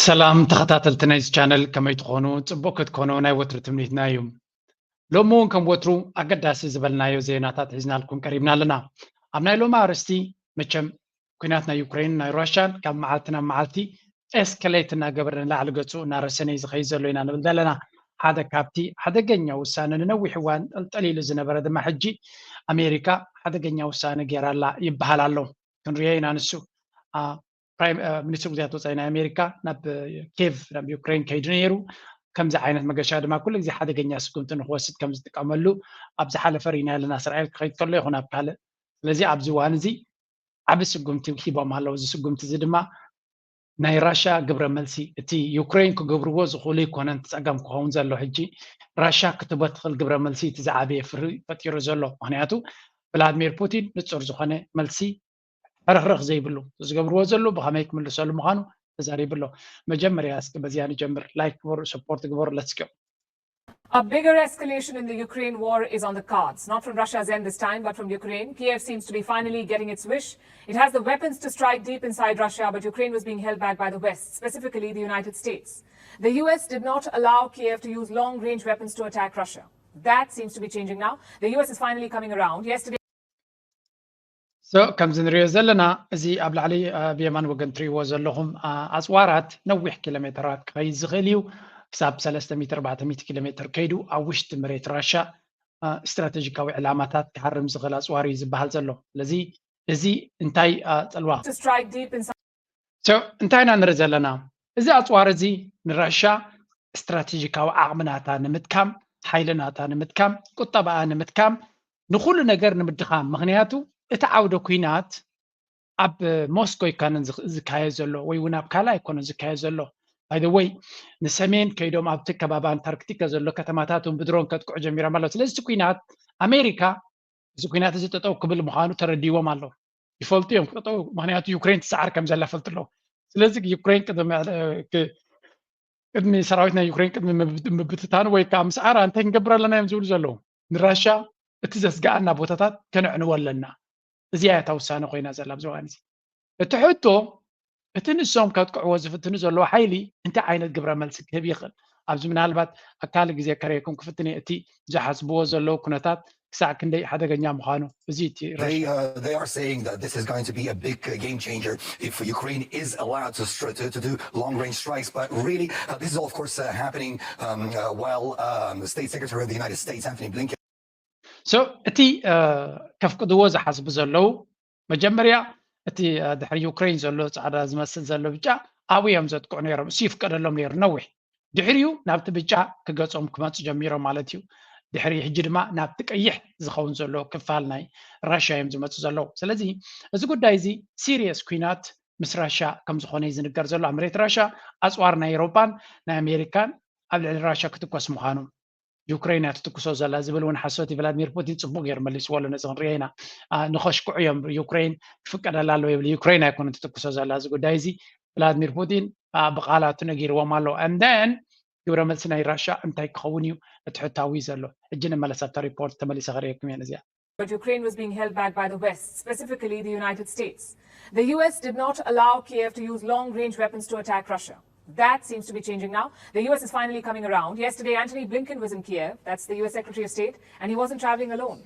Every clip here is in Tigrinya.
ሰላም ተኸታተልቲ ናይዚ ቻነል፣ ከመይ ትኾኑ? ጽቡቕ ክትኮኑ ናይ ወትሩ ትምኒትና እዩ። ሎሚ እውን ከም ወትሩ ኣገዳሲ ዝበልናዮ ዜናታት ሒዝናልኩም ቀሪብና ኣለና። ኣብ ናይ ሎሚ ኣርእስቲ መቸም ኩናት ናይ ዩክሬን ናይ ራሽያን ካብ መዓልቲ ናብ መዓልቲ ኤስከሌት እናገበረ ንላዕሊ ገጹ እናረሰነ እዩ ዝኸይድ ዘሎ ኢና ንብል ዘለና። ሓደ ካብቲ ሓደገኛ ውሳነ ንነዊሕ እዋን ጠልጠሊሉ ዝነበረ ድማ ሕጂ ኣሜሪካ ሓደገኛ ውሳነ ገይራላ ይበሃል ኣሎ። ክንሪኦ ኢና ንሱ። ፕራይም ሚኒስትር ጉዳያት ወፃኢ ናይ ኣሜሪካ ናብ ኬቭ ናብ ዩክሬን ከይዱ ነይሩ። ከምዚ ዓይነት መገሻ ድማ ኩሉ ግዜ ሓደገኛ ስጉምቲ ንክወስድ ከም ዝጥቀመሉ ኣብ ዝሓለፈ ርኢና ኣለና። እስራኤል ክኸይድ ከሎ ይኹን ኣብ ካልእ። ስለዚ ኣብዚ እዋን እዚ ዓቢ ስጉምቲ ሂቦም ኣለዉ። እዚ ስጉምቲ እዚ ድማ ናይ ራሻ ግብረ መልሲ፣ እቲ ዩክሬን ክገብርዎ ዝኽእሉ ኣይኮነን እቲ ጸገም ክኸውን ዘሎ። ሕጂ ራሻ ክትቦ ትኽእል ግብረ መልሲ እቲ ዝዓበየ ፍሪ ፈጢሩ ዘሎ። ምክንያቱ ቭላድሚር ፑቲን ንጹር ዝኾነ መልሲ ሕርኽርኽ ዘይብሉ ዝገብርዎ ዘሎ ብኸመይ ክምልሰሉ ምዃኑ ተዛሪቡ ኣሎ። መጀመርያ እስኪ በዚያ ንጀምር። ላይክ ግበሩ፣ ሰፖርት ግበሩ። Let's go. A bigger escalation in the Ukraine war is on the cards, not from Russia's end this time, but from Ukraine. Kiev seems to be finally getting its wish. It has the weapons to strike deep inside Russia, but Ukraine was being held back by the West, specifically the United States. The U S did not allow Kiev to use long range weapons to attack Russia. That seems to be changing now. The U S is finally coming around. Yesterday, So ከምዚ ንሪኦ ዘለና እዚ ኣብ ላዕሊ ብየማን ወገን ትሪእዎ ዘለኹም ኣፅዋራት ነዊሕ ኪሎ ሜትራት ክኸይድ ዝኽእል እዩ። ክሳብ ሰለስተ ሚእቲ ኣርባዕተ ሚእቲ ኪሎ ሜትር ከይዱ ኣብ ውሽጢ መሬት ራሻ ስትራቴጂካዊ ዕላማታት ክሃርም ዝኽእል ኣፅዋር እዩ ዝበሃል ዘሎ። ስለዚ እዚ እንታይ ፀልዋ እንታይ ኢና ንርኢ ዘለና? እዚ ኣፅዋር እዚ ንራሻ ስትራቴጂካዊ ዓቕሚ ናታ ንምጥቃም፣ ሓይሊ ናታ ንምጥቃም፣ ቁጠባኣ ንምጥቃም፣ ንኹሉ ነገር ንምድኻም። ምኽንያቱ እቲ ዓውደ ኲናት ኣብ ሞስኮ ኣይኮነን ዝካየድ ዘሎ ወይ እውን ኣብ ካልእ ኣይኮነን ዝካየድ ዘሎ። By the way ንሰሜን ከይዶም ኣብቲ ከባቢ ኣንታርክቲካ ዘሎ ከተማታት እውን ብድሮን ከጥቅዑ ጀሚሮም ኣለዉ። ስለዚ እቲ ኲናት ኣሜሪካ እዚ ኲናት እዚ ጠጠው ክብል ምዃኑ ተረዲዎም ኣለዉ። ይፈልጡ እዮም ክጠጠው፣ ምኽንያቱ ዩክሬን ትሰዓር ከም ዘላ ፈልጡ ኣለዉ። ስለዚ ዩክሬን ቅድሚ ሰራዊት ናይ ዩክሬን ቅድሚ ምብትታኑ ወይ ከዓ ምስዓራ እንታይ ክንገብር ኣለና እዮም ዝብሉ ዘለዉ። ንራሻ እቲ ዘስግኣና ቦታታት ከነዕንዎ ኣለና። እዚኣ እያ እታ ውሳነ ኮይና ዘላ ኣብዚ እዋን እዚ። እቲ ሕቶ እቲ ንሶም ከጥቅዕዎ ዝፍትኑ ዘለዉ ሓይሊ እንታይ ዓይነት ግብረ መልሲ ክህብ ይኽእል? ኣብዚ ምናልባት ኣብ ካልእ ግዜ ከርእየኩም ክፍትን እየ እቲ ዝሓስብዎ ዘለዉ ኩነታት ክሳዕ ክንደይ ሓደገኛ ምዃኑ። እዚ እቲ They, uh, they are saying that this is going to be a big uh, game changer if Ukraine is allowed to, str- to, to do long range strikes. But really, uh, this is all, of course, uh, happening um, uh, while um, the State Secretary of the United States, Antony Blinken, so እቲ ከፍቅድዎ ዝሓስቡ ዘለዉ መጀመርያ እቲ ድሕሪ ዩክሬን ዘሎ ፃዕዳ ዝመስል ዘሎ ብጫ ኣብኡ እዮም ዘጥቅዑ ነይሮም። እሱ ይፍቀደሎም ነይሩ ነዊሕ። ድሕሪኡ ናብቲ ብጫ ክገፆም ክመፁ ጀሚሮም ማለት እዩ። ድሕሪ ሕጂ ድማ ናብቲ ቀይሕ ዝኸውን ዘሎ ክፋል ናይ ራሽያ እዮም ዝመፁ ዘለዉ። ስለዚ እዚ ጉዳይ እዚ ሲሪየስ ኲናት ምስ ራሽያ ከም ዝኾነ እዩ ዝንገር ዘሎ። ኣብ መሬት ራሽያ ኣፅዋር ናይ ኤውሮጳን ናይ ኣሜሪካን ኣብ ልዕሊ ራሽያ ክትኮስ ምዃኑ ዩክሬን እያ ትትኩሶ ዘላ ዝብል እውን ሓሶት እዩ። ቭላድሚር ፑቲን ፅቡቅ ገይሩ መሊስዎ ኣሎ። ነዚ ክንሪኦ ኢና። ንኸሽክዑ እዮም። ዩክሬን ክፍቀደላ ኣለዎ ይብል። ዩክሬን ኣይኮነን ትትኩሶ ዘላ እዚ ጉዳይ እዚ። ቭላድሚር ፑቲን ብቃላቱ ነጊርዎም ኣሎ። And then ግብረ መልሲ ናይ ራሻ እንታይ ክኸውን እዩ እቲ ሕታዊ ዘሎ። ሕጂ ንመለስ ኣብታ ሪፖርት ተመሊሰ ከርእየኩም እየ ነዚኣ። But Ukraine was being held back by the West, specifically the United States. The U S did not allow Kiev to use long range weapons to attack Russia. That seems to be changing now. The U S is finally coming around. Yesterday, Antony Blinken was in Kiev, that's the U S Secretary of State, and he wasn't traveling alone.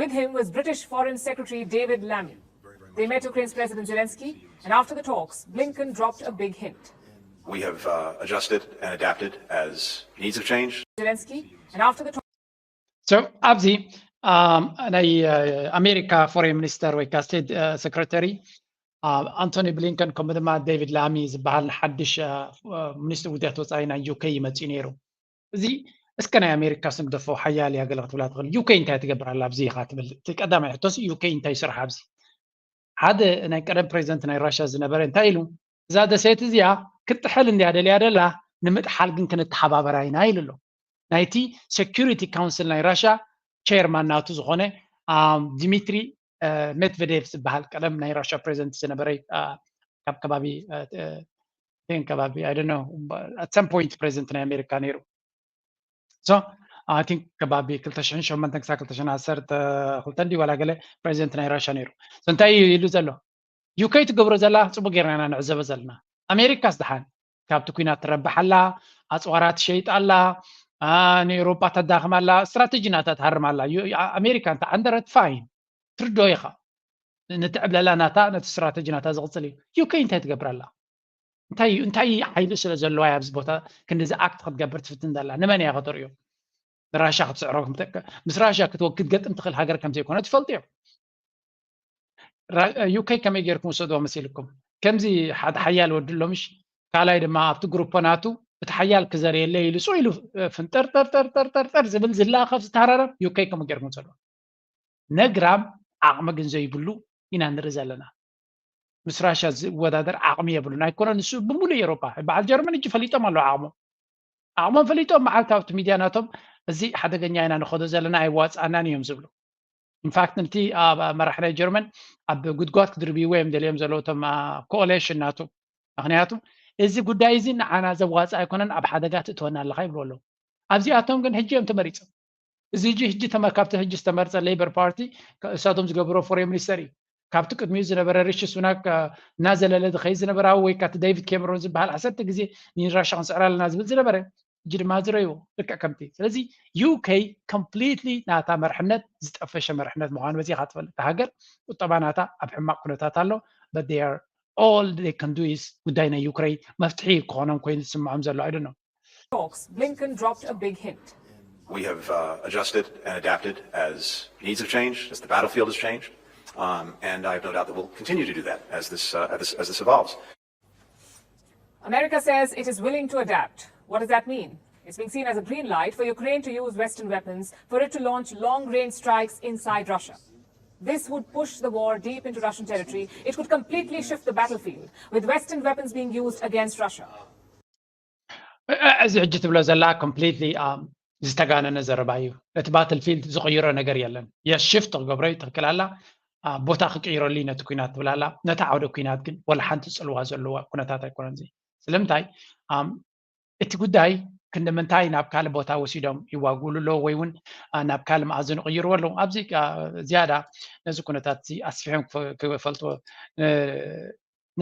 With him was British Foreign Secretary David Lammy. They met Ukraine's President Zelensky, and after the talks, Blinken dropped a big hint. We have uh, adjusted and adapted as needs have changed. Zelensky, and after the talks, So ኣብዚ ናይ ኣሜሪካ ፎሬን ሚኒስተር ወይ ከዓ ስቴት ሰክረተሪ ኣንቶኒ ብሊንከን ከምኡ ድማ ዴቪድ ላሚ ዝበሃል ሓድሽ ሚኒስትር ጉዳያት ወፃኢ ናይ ዩኬ ይመፅኡ ነይሩ። እዚ እስከ ናይ ኣሜሪካ ስንግደፎ ሓያል እያ ገለ ክትብላ ትኽእል። ዩኬ እንታይ ትገብር ኣላ ኣብዚ ኢኻ ትብል። እቲ ቀዳማይ ሕቶስ ዩኬ እንታይ ይስራሕ ኣብዚ? ሓደ ናይ ቀደም ፕሬዚደንት ናይ ራሽያ ዝነበረ እንታይ ኢሉ፣ እዛ ደሴት እዚኣ ክትጥሕል እንድያ ደልያ ደላ፣ ንምጥሓል ግን ክንተሓባበራ ኢና ኢሉ ኣሎ። ናይቲ ሴኩሪቲ ካውንስል ናይ ራሽያ ቸርማን ናቱ ዝኾነ ዲሚትሪ ሜትቬዴቭ ዝበሃል ቀደም ናይ ራሽያ ፕሬዚደንት ዝነበረ ካብ ከባቢ ከባቢ ኣይ ዶንት ኖ ኣት ሰም ፖይንት ፕሬዚደንት ናይ ኣሜሪካ ነይሩ። So I think ከባቢ ክልተ ሽሕን ሸሞንተን ክሳብ ክልተ ሽሕን ዓሰርተ ክልተን ድዩ ዋላ ገለ ፕሬዚደንት ናይ ራሽያ ነይሩ። So እንታይ እዩ ኢሉ ዘሎ? ዩኬ ትገብሮ ዘላ ፅቡቅ ጌርና ኢና ንዕዘቦ ዘለና። ኣሜሪካስ ደሓን ካብቲ ኩናት ትረብሕ ኣላ፣ ኣፅዋራ ትሸይጥ ኣላ፣ ንኤውሮጳ ተዳኽም ኣላ፣ ስትራተጂ ናታ ትሃርም ኣላ። ኣሜሪካ እንተ ዓንደረት ፋይን ትርዶ ኢኻ። ነቲ ዕብለላ ናታ ነቲ ስትራተጂ ናታ ዝቕፅል እዩ። ዩኬ እንታይ ትገብር ኣላ? እንታይ እንታይ ሓይሊ ስለ ዘለዋ ኣብዚ ቦታ ክንዲዚ ኣክት ክትገብር ትፍትን ዘላ? ንመን እያ ከተርእዮ? ንራሻ ክትስዕሮ ምስ ራሻ ክትገጥም ትኽእል ሃገር ከም ዘይኮነ ትፈልጡ እዮም። ዩኬ ከመይ ጌርኩም ውሰድዎ መሲልኩም? ከምዚ ሓደ ሓያል ወዲ ኣሎ ምሽ፣ ካልኣይ ድማ ኣብቲ ግሩፖ ናቱ እቲ ሓያል ክዘርየለ ኢሉ ሱ ኢሉ ፍንጠርጠርጠርጠርጠር ዝብል ዝላኸፍ ዝተሃራረብ ዩኬ ከምኡ ጌርኩም ውሰድዎ። ነግራም ዓቕሚ ግን ዘይብሉ ኢና ንርኢ ዘለና። ምስ ራሻ ዝወዳደር ዓቕሚ የብሉን። ኣይኮነን ንሱ ብምሉእ ኤውሮጳ፣ በዓል ጀርመን እጂ ፈሊጦም ኣለዉ ዓቕሞም። ዓቕሞም ፈሊጦም መዓልቲ ኣብቲ ሚድያ ናቶም እዚ ሓደገኛ ኢና ንኸዶ ዘለና ኣይዋፅኣናን እዮም ዝብሉ። ኢንፋክት ነቲ ኣብ መራሕ ናይ ጀርመን ኣብ ጉድጓድ ክድርብይዎ እዮም ደልዮም ዘለዉ እቶም ኮኦሌሽን ናቱ። ምክንያቱ እዚ ጉዳይ እዚ ንዓና ዘዋፅእ ኣይኮነን፣ ኣብ ሓደጋ ትእትወና ኣለካ ይብሉ ኣለዉ። ኣብዚኣቶም ግን ሕጂ እዮም ተመሪፆም። እዚ ሕጂ ሕጂ ተመ- ካብቲ ሕጂ ዝተመርፀ ሌበር ፓርቲ እሳቶም ዝገብሮ ፎሬን ሚኒስተር እዩ። ካብቲ ቅድሚኡ ዝነበረ ሪሺ ሱናክ እናዘለለ ዝኸይድ ዝነበረ ወይ ካቲ ዴቪድ ኬመሮን ዝበሃል ዓሰርተ ግዜ ንራሻ ክንስዕር ኣለና ዝብል ዝነበረ ሕጂ ድማ ዝረይዎ ልክዕ ከምቲ። ስለዚ ዩኬ ኮምፕሊትሊ ናታ መርሕነት ዝጠፈሸ መርሕነት ምዃኑ በዚ ኢኻ ትፈልጥ። እታ ሃገር ቁጠባ ናታ ኣብ ሕማቕ ኩነታት ኣሎ። But they are all they can do is ጉዳይ ናይ ዩክሬን መፍትሒ ክኾኖም ኮይኑ ዝስምዖም ዘሎ ኣይደኖ። Talks, Blinken dropped a big hint. We have uh, adjusted and adapted as needs have changed, as the battlefield has changed, um, and I have no doubt that we'll continue to do that as this, uh, as this, as this evolves. America says it is willing to adapt. What does that mean? It's being seen as a green light for Ukraine to use Western weapons for it to launch long range strikes inside Russia. This would push the war deep into Russian territory. It could completely shift the battlefield, with Western weapons being used against Russia. እዚ ሕጂ ትብሎ ዘላ ኮምፕሊትሊ ዝተጋነነ ዘረባ እዩ። እቲ ባትልፊልድ ዝቕይሮ ነገር የለን። የስ ሽፍት ክገብሮ እዩ ትኽክል ኣላ። ቦታ ክቅይረሉ እዩ ነቲ ኩናት ትብል ኣላ። ነቲ ዓውደ ኩናት ግን ወላ ሓንቲ ፅልዋ ዘለዋ ኩነታት ኣይኮነን። እዚ ስለምንታይ እቲ ጉዳይ ክንዲ ምንታይ ናብ ካልእ ቦታ ወሲዶም ይዋግሉ ኣለዉ ወይ እውን ናብ ካልእ መኣዝን ይቕይርዎ ኣለዉ። ኣብዚ ዝያዳ ነዚ ኩነታት እዚ ኣስፊሖም ክፈልጥዎ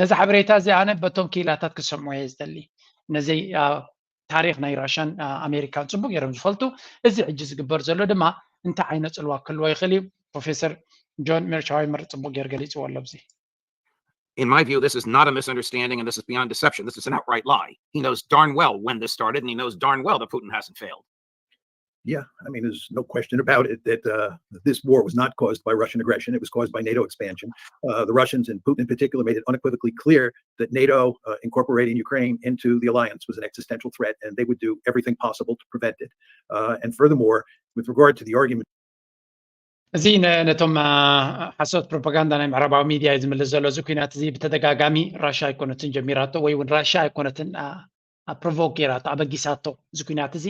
ነዚ ሓበሬታ እዚ ኣነ በቶም ክኢላታት ክሰምዑ እየ ዝደሊ። ነዚ ታሪክ ናይ ራሽያን ኣሜሪካን ፅቡቅ ገይሮም ዝፈልጡ። እዚ ሕጂ ዝግበር ዘሎ ድማ እንታይ ዓይነት ፅልዋ ክህልዎ ይኽእል እዩ? ፕሮፌሰር ጆን ሜርሻዋይመር ፅቡቅ ገይሩ ገሊፅዎ ኣሎ ኣብዚ። In my view, this is not a misunderstanding and this is beyond deception. This is an outright lie. He knows darn well when this started and he knows darn well that Putin hasn't failed. Yeah, I mean, there's no question about it that uh, this war was not caused by Russian aggression. It was caused by NATO expansion. Uh, the Russians and Putin in particular made it unequivocally clear that NATO uh, incorporating Ukraine into the alliance was an existential threat, and they would do everything possible to prevent it. Uh, and furthermore, with regard to the argument እዚ ነቶም ሓሶት ፕሮፓጋንዳ ናይ ምዕራባዊ ሚድያ እዩ ዝምልስ ዘሎ። እዚ ኩናት እዚ ብተደጋጋሚ ራሻ ኣይኮነትን ጀሚራቶ ወይ እውን ራሻ ኣይኮነትን ፕሮቮክ ገይራቶ ኣበጊሳቶ። እዚ ኩናት እዚ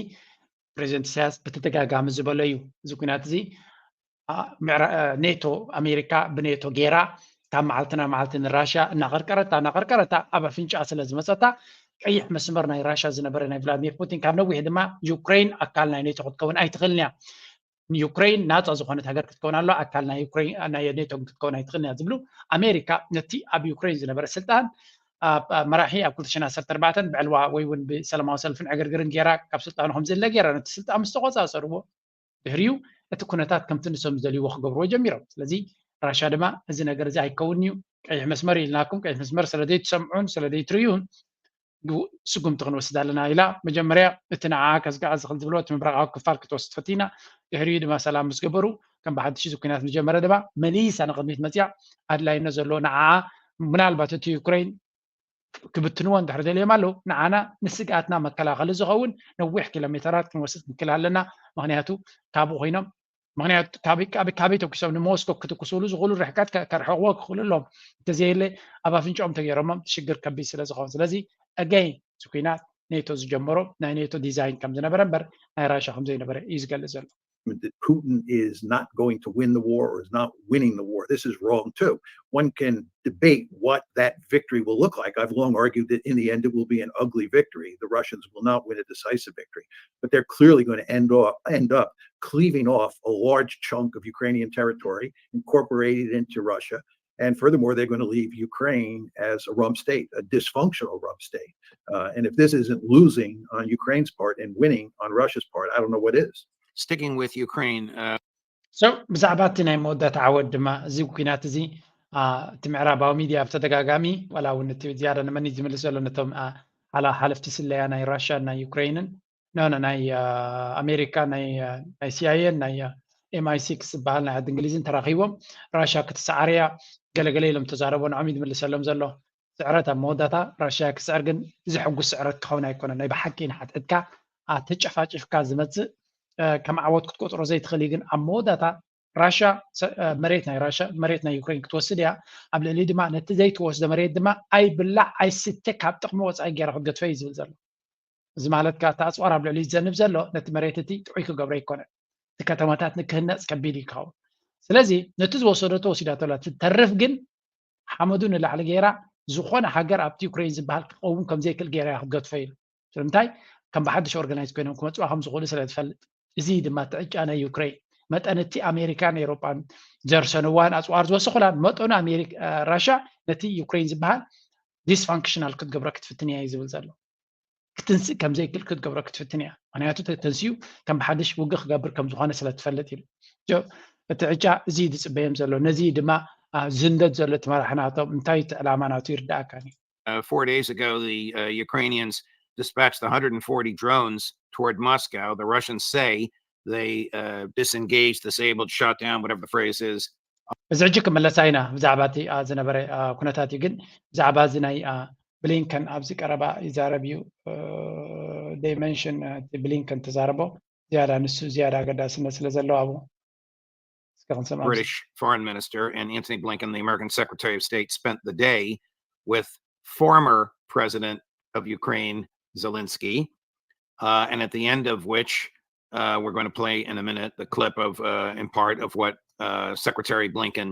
ፕሬዚደንት ኢሳያስ ብተደጋጋሚ ዝበሎ እዩ። እዚ ኩናት እዚ ኔቶ ኣሜሪካ ብኔቶ ገይራ ካብ መዓልቲ ናብ መዓልቲ ንራሽያ እናቐርቀረታ እናቐርቀረታ ኣብ ኣፍንጫ ስለ ዝመፀታ ቀይሕ መስመር ናይ ራሽያ ዝነበረ ናይ ቭላድሚር ፑቲን ካብ ነዊሕ ድማ ዩክሬን ኣካል ናይ ኔቶ ክትከውን ኣይትኽእልን እያ። ዩክሬን ናፃ ዝኾነት ሃገር ክትከውን ኣለዋ፣ ኣካል ናይ ዩክሬን ናይ ኔቶ ክትከውን ኣይትኽእልን እያ ዝብሉ ኣሜሪካ ነቲ ኣብ ዩክሬን ዝነበረ ስልጣን መራሒ ኣብ ክልተ ሽሕን ዓሰርተ ኣርባዕተን ብዕልዋ ወይ እውን ብሰላማዊ ሰልፍን ዕግርግርን ገይራ ካብ ስልጣኑ ከምዝለ ገይራ ነቲ ስልጣን ምስ ተቆፃፀርዎ ድሕሪኡ እቲ ኩነታት ከምቲ ንሶም ዝደልይዎ ክገብርዎ ጀሚሮም። ስለዚ ራሻ ድማ እዚ ነገር እዚ ኣይከውን እዩ፣ ቀይሕ መስመር ኢልናኩም፣ ቀይሕ መስመር ስለ ዘይትሰምዑን ስለ ዘይትርእዩን ስጉምቲ ክንወስድ ኣለና ኢላ መጀመርያ እቲ ንዓ ከዝግዓ ዝኽእል ዝብሎ እቲ ምብራቓዊ ክፋል ክትወስድ ፈቲና። ድሕሪኡ ድማ ሰላም ምስ ገበሩ ከም ብሓድሽ እዚ ኩናት ዝጀመረ ድማ መሊሳ ንቕድሚት መፅያ ኣድላይነት ዘለዎ ንዓ ምናልባት እቲ ዩክሬን ክብትንዎ እንድሕር ደልዮም ኣለዉ ንዓና ንስግኣትና መከላኸሊ ዝኸውን ነዊሕ ኪሎ ሜተራት ክንወስድ ክንክእል ኣለና። ምክንያቱ ካብኡ ኮይኖም ምክንያቱ ካበይ ተኩሶም ንሞስኮ ክትኩስሉ ዝኽእሉ ርሕቀት ከርሕቕዎ ክኽእሉ ኣለዎም። እንተዘየለ ኣብ ኣፍንጫኦም ተገይሮሞም ሽግር ከቢድ ስለ ዝኸውን ስለዚ ኣገይን እዚ ኩናት ኔቶ ዝጀመሮ ናይ ኔቶ ዲዛይን ከም ዝነበረ እምበር ናይ ራሻ ከም ዘይነበረ እዩ ዝገልፅ ዘሎ። That Putin is not going to win the war or is not winning the war. This is wrong too. One can debate what that victory will look like. I've long argued that in the end it will be an ugly victory. The Russians will not win a decisive victory, but they're clearly going to end up, end up cleaving off a large chunk of Ukrainian territory, incorporated into Russia, And furthermore, they're going to leave Ukraine as a rump state, a dysfunctional rump state. Uh, and if this isn't losing on Ukraine's part and winning on Russia's part, I don't know what is. Sticking with Ukraine, uh, so ብዛዕባ እቲ ናይ መወዳእታ ዓወት ድማ እዚ ኩናት እዚ እቲ ምዕራባዊ ሚድያ ብተደጋጋሚ ዋላ እውን እቲ ዝያዳ ንመን ዝምልስ ዘሎ ነቶም ሓለፍቲ ስለያ ናይ ራሽያን ናይ ዩክሬንን ኖ ናይ ኣሜሪካ ናይ ሲኣይኤን ናይ ኤምኣይ ሲክስ ዝበሃል ናይ ዓዲ እንግሊዝን ተራኺቦም ራሽያ ክትሰዓርያ ገለገለ ኢሎም ተዛረቦ ንዖም ዝምልሰሎም ዘሎ ስዕረት ኣብ መወዳእታ ራሽያ ክስዕር ግን ዘሐጉስ ስዕረት ክኸውን ኣይኮነን። ናይ ብሓቂ ንሓትሕትካ ተጨፋጭፍካ ዝመፅእ ከም ዓወት ክትቆፅሮ ዘይትኽእል እዩ። ግን ኣብ መወዳእታ ራሽያ መሬት ናይ ራሽያ መሬት ናይ ዩክሬን ክትወስድ እያ። ኣብ ልዕሊ ድማ ነቲ ዘይትወስዶ መሬት ድማ ኣይብላዕ ኣይስተ ካብ ጥቕሚ ወፃኢ ገይራ ክትገድፎ እዩ ዝብል ዘሎ። እዚ ማለት ከዓ እቲ ኣፅዋር ኣብ ልዕሊ ዝዘንብ ዘሎ ነቲ መሬት እቲ ጥዑይ ክገብሮ ኣይኮነን። እቲ ከተማታት ንክህነፅ ከቢድ እዩ ክኸውን። ስለዚ ነቲ ዝወሰደቶ ወሲዳቶ ኣላ። ትተርፍ ግን ሓመዱ ንላዕሊ ገይራ ዝኾነ ሃገር ኣብቲ ዩክሬን ዝበሃል ክኸውን ከም ዘይክእል ገይራ እያ ክትገድፎ ኢሉ። ስለምንታይ ከም ብሓድሽ ኦርጋናይዝ ኮይኖም ክመፅዋ ከም ዝኽእሉ ስለ ዝፈልጥ። እዚ ድማ እቲ ዕጫ ናይ ዩክሬን መጠን እቲ ኣሜሪካን ኤሮጳን ዘርሰንዋን ኣፅዋር ዝወሰኹላን መጠኑ ኣሜሪካ ራሽያ ነቲ ዩክሬን ዝበሃል ዲስፋንክሽናል ክትገብሮ ክትፍትን እያ እዩ ዝብል ዘሎ። ክትንስእ ከም ዘይክእል ክትገብሮ ክትፍትን እያ። ምክንያቱ ተተንስኡ ከም ብሓድሽ ውግእ ክገብር ከም ዝኾነ ስለ ትፈልጥ ኢሉ። እቲ ዕጫ እዚ ዝፅበዮም ዘሎ ነዚ ድማ ዝህንደድ ዘሎ እቲ መራሒ ናቶም እንታይ እቲ ዕላማ ናቱ ይርዳእካን እዩ። Uh, four days ago, the uh, Ukrainians dispatched one hundred forty drones toward Moscow. The Russians say they uh, disengaged, disabled, shot down, whatever the phrase is. እዚ ሕጂ ክመለሳ ኢና ብዛዕባ እቲ ዝነበረ ኩነታት እዩ። ግን ብዛዕባ እዚ ናይ ብሊንከን ኣብዚ ቀረባ ይዛረብ እዩ። ዳይመንሽን ብሊንከን ተዛረቦ ዝያዳ ንሱ ዝያዳ ኣገዳስነት ስለ ዘለዎ ኣብኡ British foreign minister and Antony Blinken, the American Secretary of State, spent the day with former President of Ukraine, Zelensky, uh, and at the end of which uh, we're going to play in a minute the clip of, uh, in part, of what uh, Secretary Blinken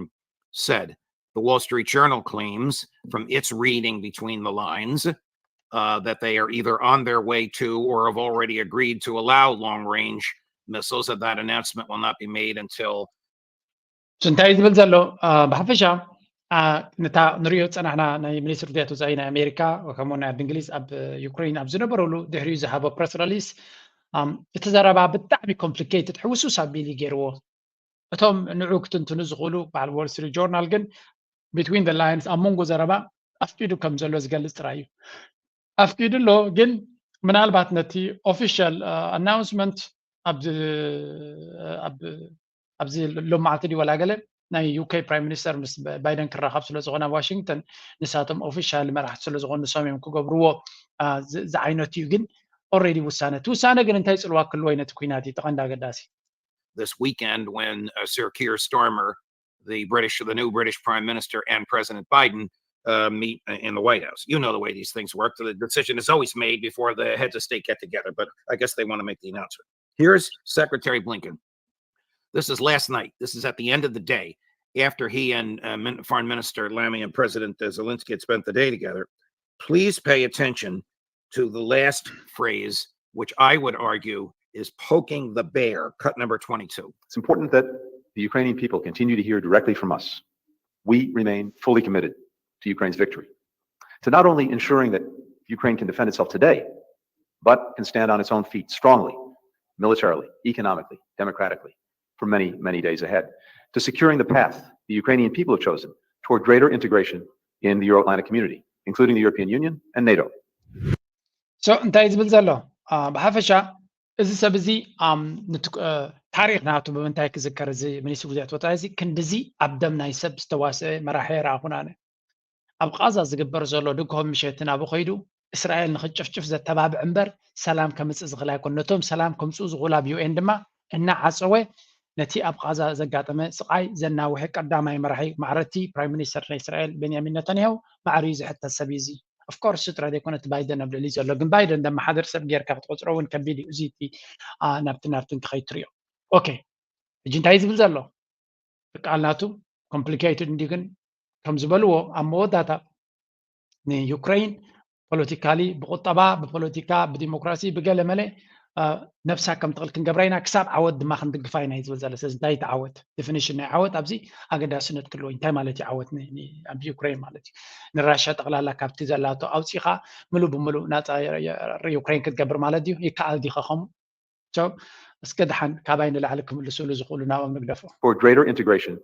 said. The Wall Street Journal claims, from its reading between the lines, uh, that they are either on their way to or have already agreed to allow long-range missiles, and that announcement will not be made until እንታይ ዝብል ዘሎ ብሓፈሻ ነታ ንሪኦ ዝፀናሕና ናይ ሚኒስትር ጉዳያት ወፃኢ ናይ ኣሜሪካ ከምኡ ናይ ዓዲ እንግሊዝ ኣብ ዩክሬን ኣብ ዝነበረሉ ድሕሪኡ ዝሃቦ ፕረስ ረሊስ እቲ ዘረባ ብጣዕሚ ኮምፕሊኬትድ ሕውሱስ ኣቢሉ ገይርዎ። እቶም ንዑ ክትንትኑ ዝኽእሉ በዓል ዎል ስትሪት ጆርናል ግን ቢትዊን ላይንስ ኣብ መንጎ ዘረባ ኣፍቂዱ ከም ዘሎ ዝገልፅ ጥራይ እዩ። ኣፍቂዱ ኣሎ ግን ምናልባት ነቲ ኦፊሻል ኣናውንስመንት ኣብዚ ሎማዓልቲ ድዩ ወላ ገለ ናይ ዩኬ ፕራይም ሚኒስተር ምስ ባይደን ክራኸብ ስለ ዝኾነ ኣብ ዋሽንግተን ንሳቶም ኦፊሻል መራሕቲ ስለ ዝኾኑ ንሶም እዮም ክገብርዎ ዝዓይነቱ እዩ። ግን ኦልሬዲ ውሳነ እቲ ውሳነ ግን እንታይ ፅልዋ ክህልዎ እዩ ነቲ ኩናት እዩ ተቐንዲ ኣገዳሲ። This weekend when uh, Sir Keir Starmer, the British, the new British Prime Minister, and President Biden uh, meet in the White House. You know the way these things work. The decision is always made before the heads of state get together, but I guess they want to make the announcement. Here's Secretary Blinken. This is last night. This is at the end of the day after he and uh, Foreign Minister Lammy and President uh, Zelensky had spent the day together. Please pay attention to the last phrase, which I would argue is poking the bear, cut number twenty-two. It's important that the Ukrainian people continue to hear directly from us. We remain fully committed to Ukraine's victory, to not only ensuring that Ukraine can defend itself today, but can stand on its own feet strongly, militarily, economically, democratically, for many, many days ahead, to securing the path the Ukrainian people have chosen toward greater integration in the Euro-Atlantic community, including the European Union and NATO. So እንታይ ዝብል ዘሎ ብሓፈሻ እዚ ሰብ እዚ ታሪክ ናቱ ብምንታይ ክዝከር እዚ ሚኒስትሪ ጉዳያት ወፃኢ እዚ ክንድዚ ኣብ ደም ናይ ሰብ ዝተዋስአ መራሒ ኣይረኣኹን ኣነ። ኣብ ቃዛ ዝግበር ዘሎ ድግሆ ምሸት ናብኡ ከይዱ እስራኤል ንኽትጭፍጭፍ ዘተባብዕ እምበር ሰላም ከምፅእ ዝኽእል ኣይኮን። ነቶም ሰላም ከምፅኡ ዝኽእሉ ኣብ ዩኤን ድማ እናዓፀወ ነቲ ኣብ ቃዛ ዘጋጠመ ስቓይ ዘናውሐ ቀዳማይ መራሒ ማዕረቲ ፕራይም ሚኒስተር ናይ እስራኤል ቤንያሚን ነታንያሁ ማዕሪኡ ዝሕተት ሰብ እዩ እዚ። ኦፍኮርስ ጥራይ ዘይኮነ እቲ ባይደን ኣብ ልዕሊ ዘሎ ግን ባይደን ደመሓደር ሰብ ጌርካ ክትቆፅሮ እውን ከቢድ እዩ። እዚ እቲ ናብቲ ናብቲ እንክኸይድ ትሪኦ። ኦኬ ሕጂ እንታይ ዝብል ዘሎ ቃል ናቱ ኮምፕሊኬትድ እንዲ ግን ከም ዝበልዎ ኣብ መወዳእታ ንዩክሬን ፖለቲካሊ ብቁጠባ ብፖለቲካ ብዲሞክራሲ ብገለ መለ ነብሳ ከም ትኽእል ክንገብራ ኢና፣ ክሳብ ዓወት ድማ ክንድግፋ ኢና እዩ ዝብል ዘሎ። ስለዚ እንታይ እቲ ዓወት? ዴፊኒሽን ናይ ዓወት ኣብዚ ኣገዳስነት ክህልዎ እዩ። እንታይ ማለት እዩ ዓወት ኣብ ዩክሬን ማለት እዩ? ንራሻ ጠቕላላ ካብቲ ዘላቶ ኣውፂኻ ምሉእ ብምሉእ ናፃ ዩክሬን ክትገብር ማለት እዩ? ይከኣል ዲኸ ከምኡ? እስከ ደሓን ካባይ ንላዕሊ ክምልስሉ ዝኽእሉ ናብኦም ንግደፎ። For greater integration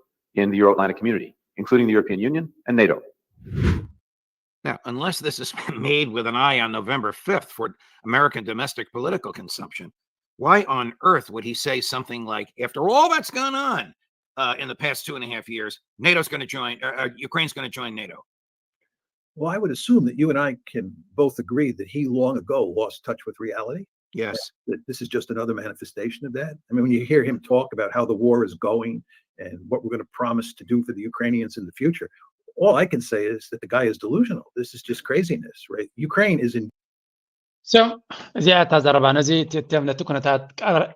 in the Euro-Atlantic community, including the European Union and NATO. Now, unless this is made with an eye on November fifth for American domestic political consumption, why on earth would he say something like, after all that's gone on uh, in the past two and a half years, NATO's going to join, uh, uh, Ukraine's going to join NATO? Well, I would assume that you and I can both agree that he long ago lost touch with reality. Yes. That this is just another manifestation of that. I mean, when you hear him talk about how the war is going and what we're going to promise to do for the Ukrainians in the future, all I can say is that the guy is delusional. This is just craziness, right? Ukraine is in so እዚኣ እታ ዘረባ ነዚ እትም ነቲ ኩነታት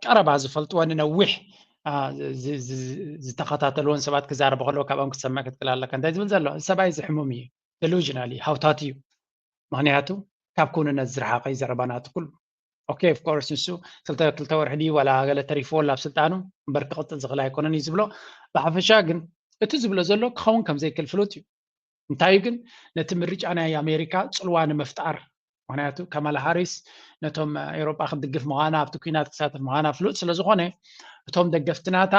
ቀረባ ዝፈልጥዎ ንነዊሕ ዝተኸታተልዎን ሰባት ክዛረቡ ከለዎ ካብኦም ክትሰምዕ ክትክእል ኣለካ። እንታይ ዝብል ዘሎ ሰብኣይ ዝሕሙም እዩ፣ delusional እዩ፣ ሃውታት እዩ። ምክንያቱ ካብ ክውንነት ዝረሓቀ እዩ ዘረባ ናቱ ኩሉ። ኦኬ of course ንሱ ክልተ ክልተ ወርሒ ድዩ ዋላ ገለ ተሪፍዎ ኣብ ስልጣኑ እምበር ክቕፅል ዝኽእል ኣይኮነን እዩ ዝብሎ። ብሓፈሻ ግን እቲ ዝብሎ ዘሎ ክኸውን ከም ዘይክእል ፍሉጥ እዩ። እንታይ እዩ ግን ነቲ ምርጫ ናይ ኣሜሪካ ፅልዋ ንምፍጣር ምክንያቱ ካማላ ሃሪስ ነቶም ኤውሮጳ ክትድግፍ ምዃና ኣብቲ ኩናት ክሳተፍ ምዃና ፍሉጥ ስለ ዝኾነ እቶም ደገፍቲ ናታ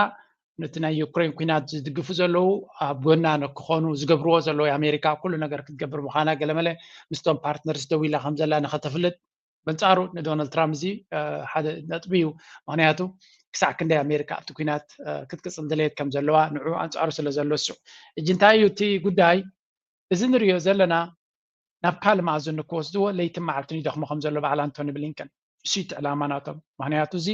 ነቲ ናይ ዩክሬን ኩናት ዝድግፉ ዘለዉ ኣብ ጎና ክኾኑ ዝገብርዎ ዘለዉ ኣሜሪካ ኩሉ ነገር ክትገብር ምዃና ገለመለ ምስቶም ፓርትነርስ ደው ኢላ ከም ዘላ ንኸተፍልጥ በንጻሩ ንዶናልድ ትራምፕ እዚ ሓደ ነጥቢ እዩ። ምክንያቱ ክሳዕ ክንደይ ኣሜሪካ ኣብቲ ኩናት ክትቅፅል ድሌት ከም ዘለዋ ንዑ ኣንጻሩ ስለ ዘሎ እሱ እጂ እንታይ እዩ እቲ ጉዳይ እዚ ንሪኦ ዘለና ናብ ካልእ መኣዝን ንክወስድዎ ለይትን መዓልትን ይደኽሙ ከም ዘሎ በዓል ኣንቶኒ ብሊንከን እሱ እቲ ዕላማ ናቶም። ምክንያቱ እዚ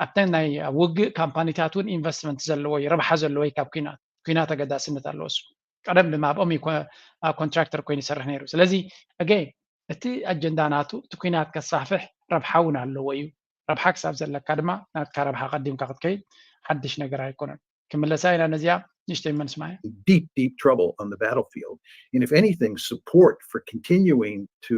ኣብተን ናይ ውግእ ካምፓኒታት እውን ኢንቨስትመንት ዘለዎ እዩ፣ ረብሓ ዘለዎ እዩ ካብ ኩናት። ኩናት ኣገዳስነት ኣለዎ እሱ። ቀደም ድማ ኣብኦም እዩ ኮንትራክተር ኮይኑ ይሰርሕ ነይሩ። ስለዚ ኣገይን እቲ ኣጀንዳ ናቱ እቲ ኩናት ከስፋሕፍሕ ረብሓ እውን ኣለዎ እዩ። ረብሓ ክሳብ ዘለካ ድማ ናትካ ረብሓ ቀዲምካ ክትከይድ ሓድሽ ነገር ኣይኮነን። ክምለሳ ኢና ነዚኣ ንእሽተይ መንስማያ። Deep, deep trouble on the battlefield. And if anything, support for continuing to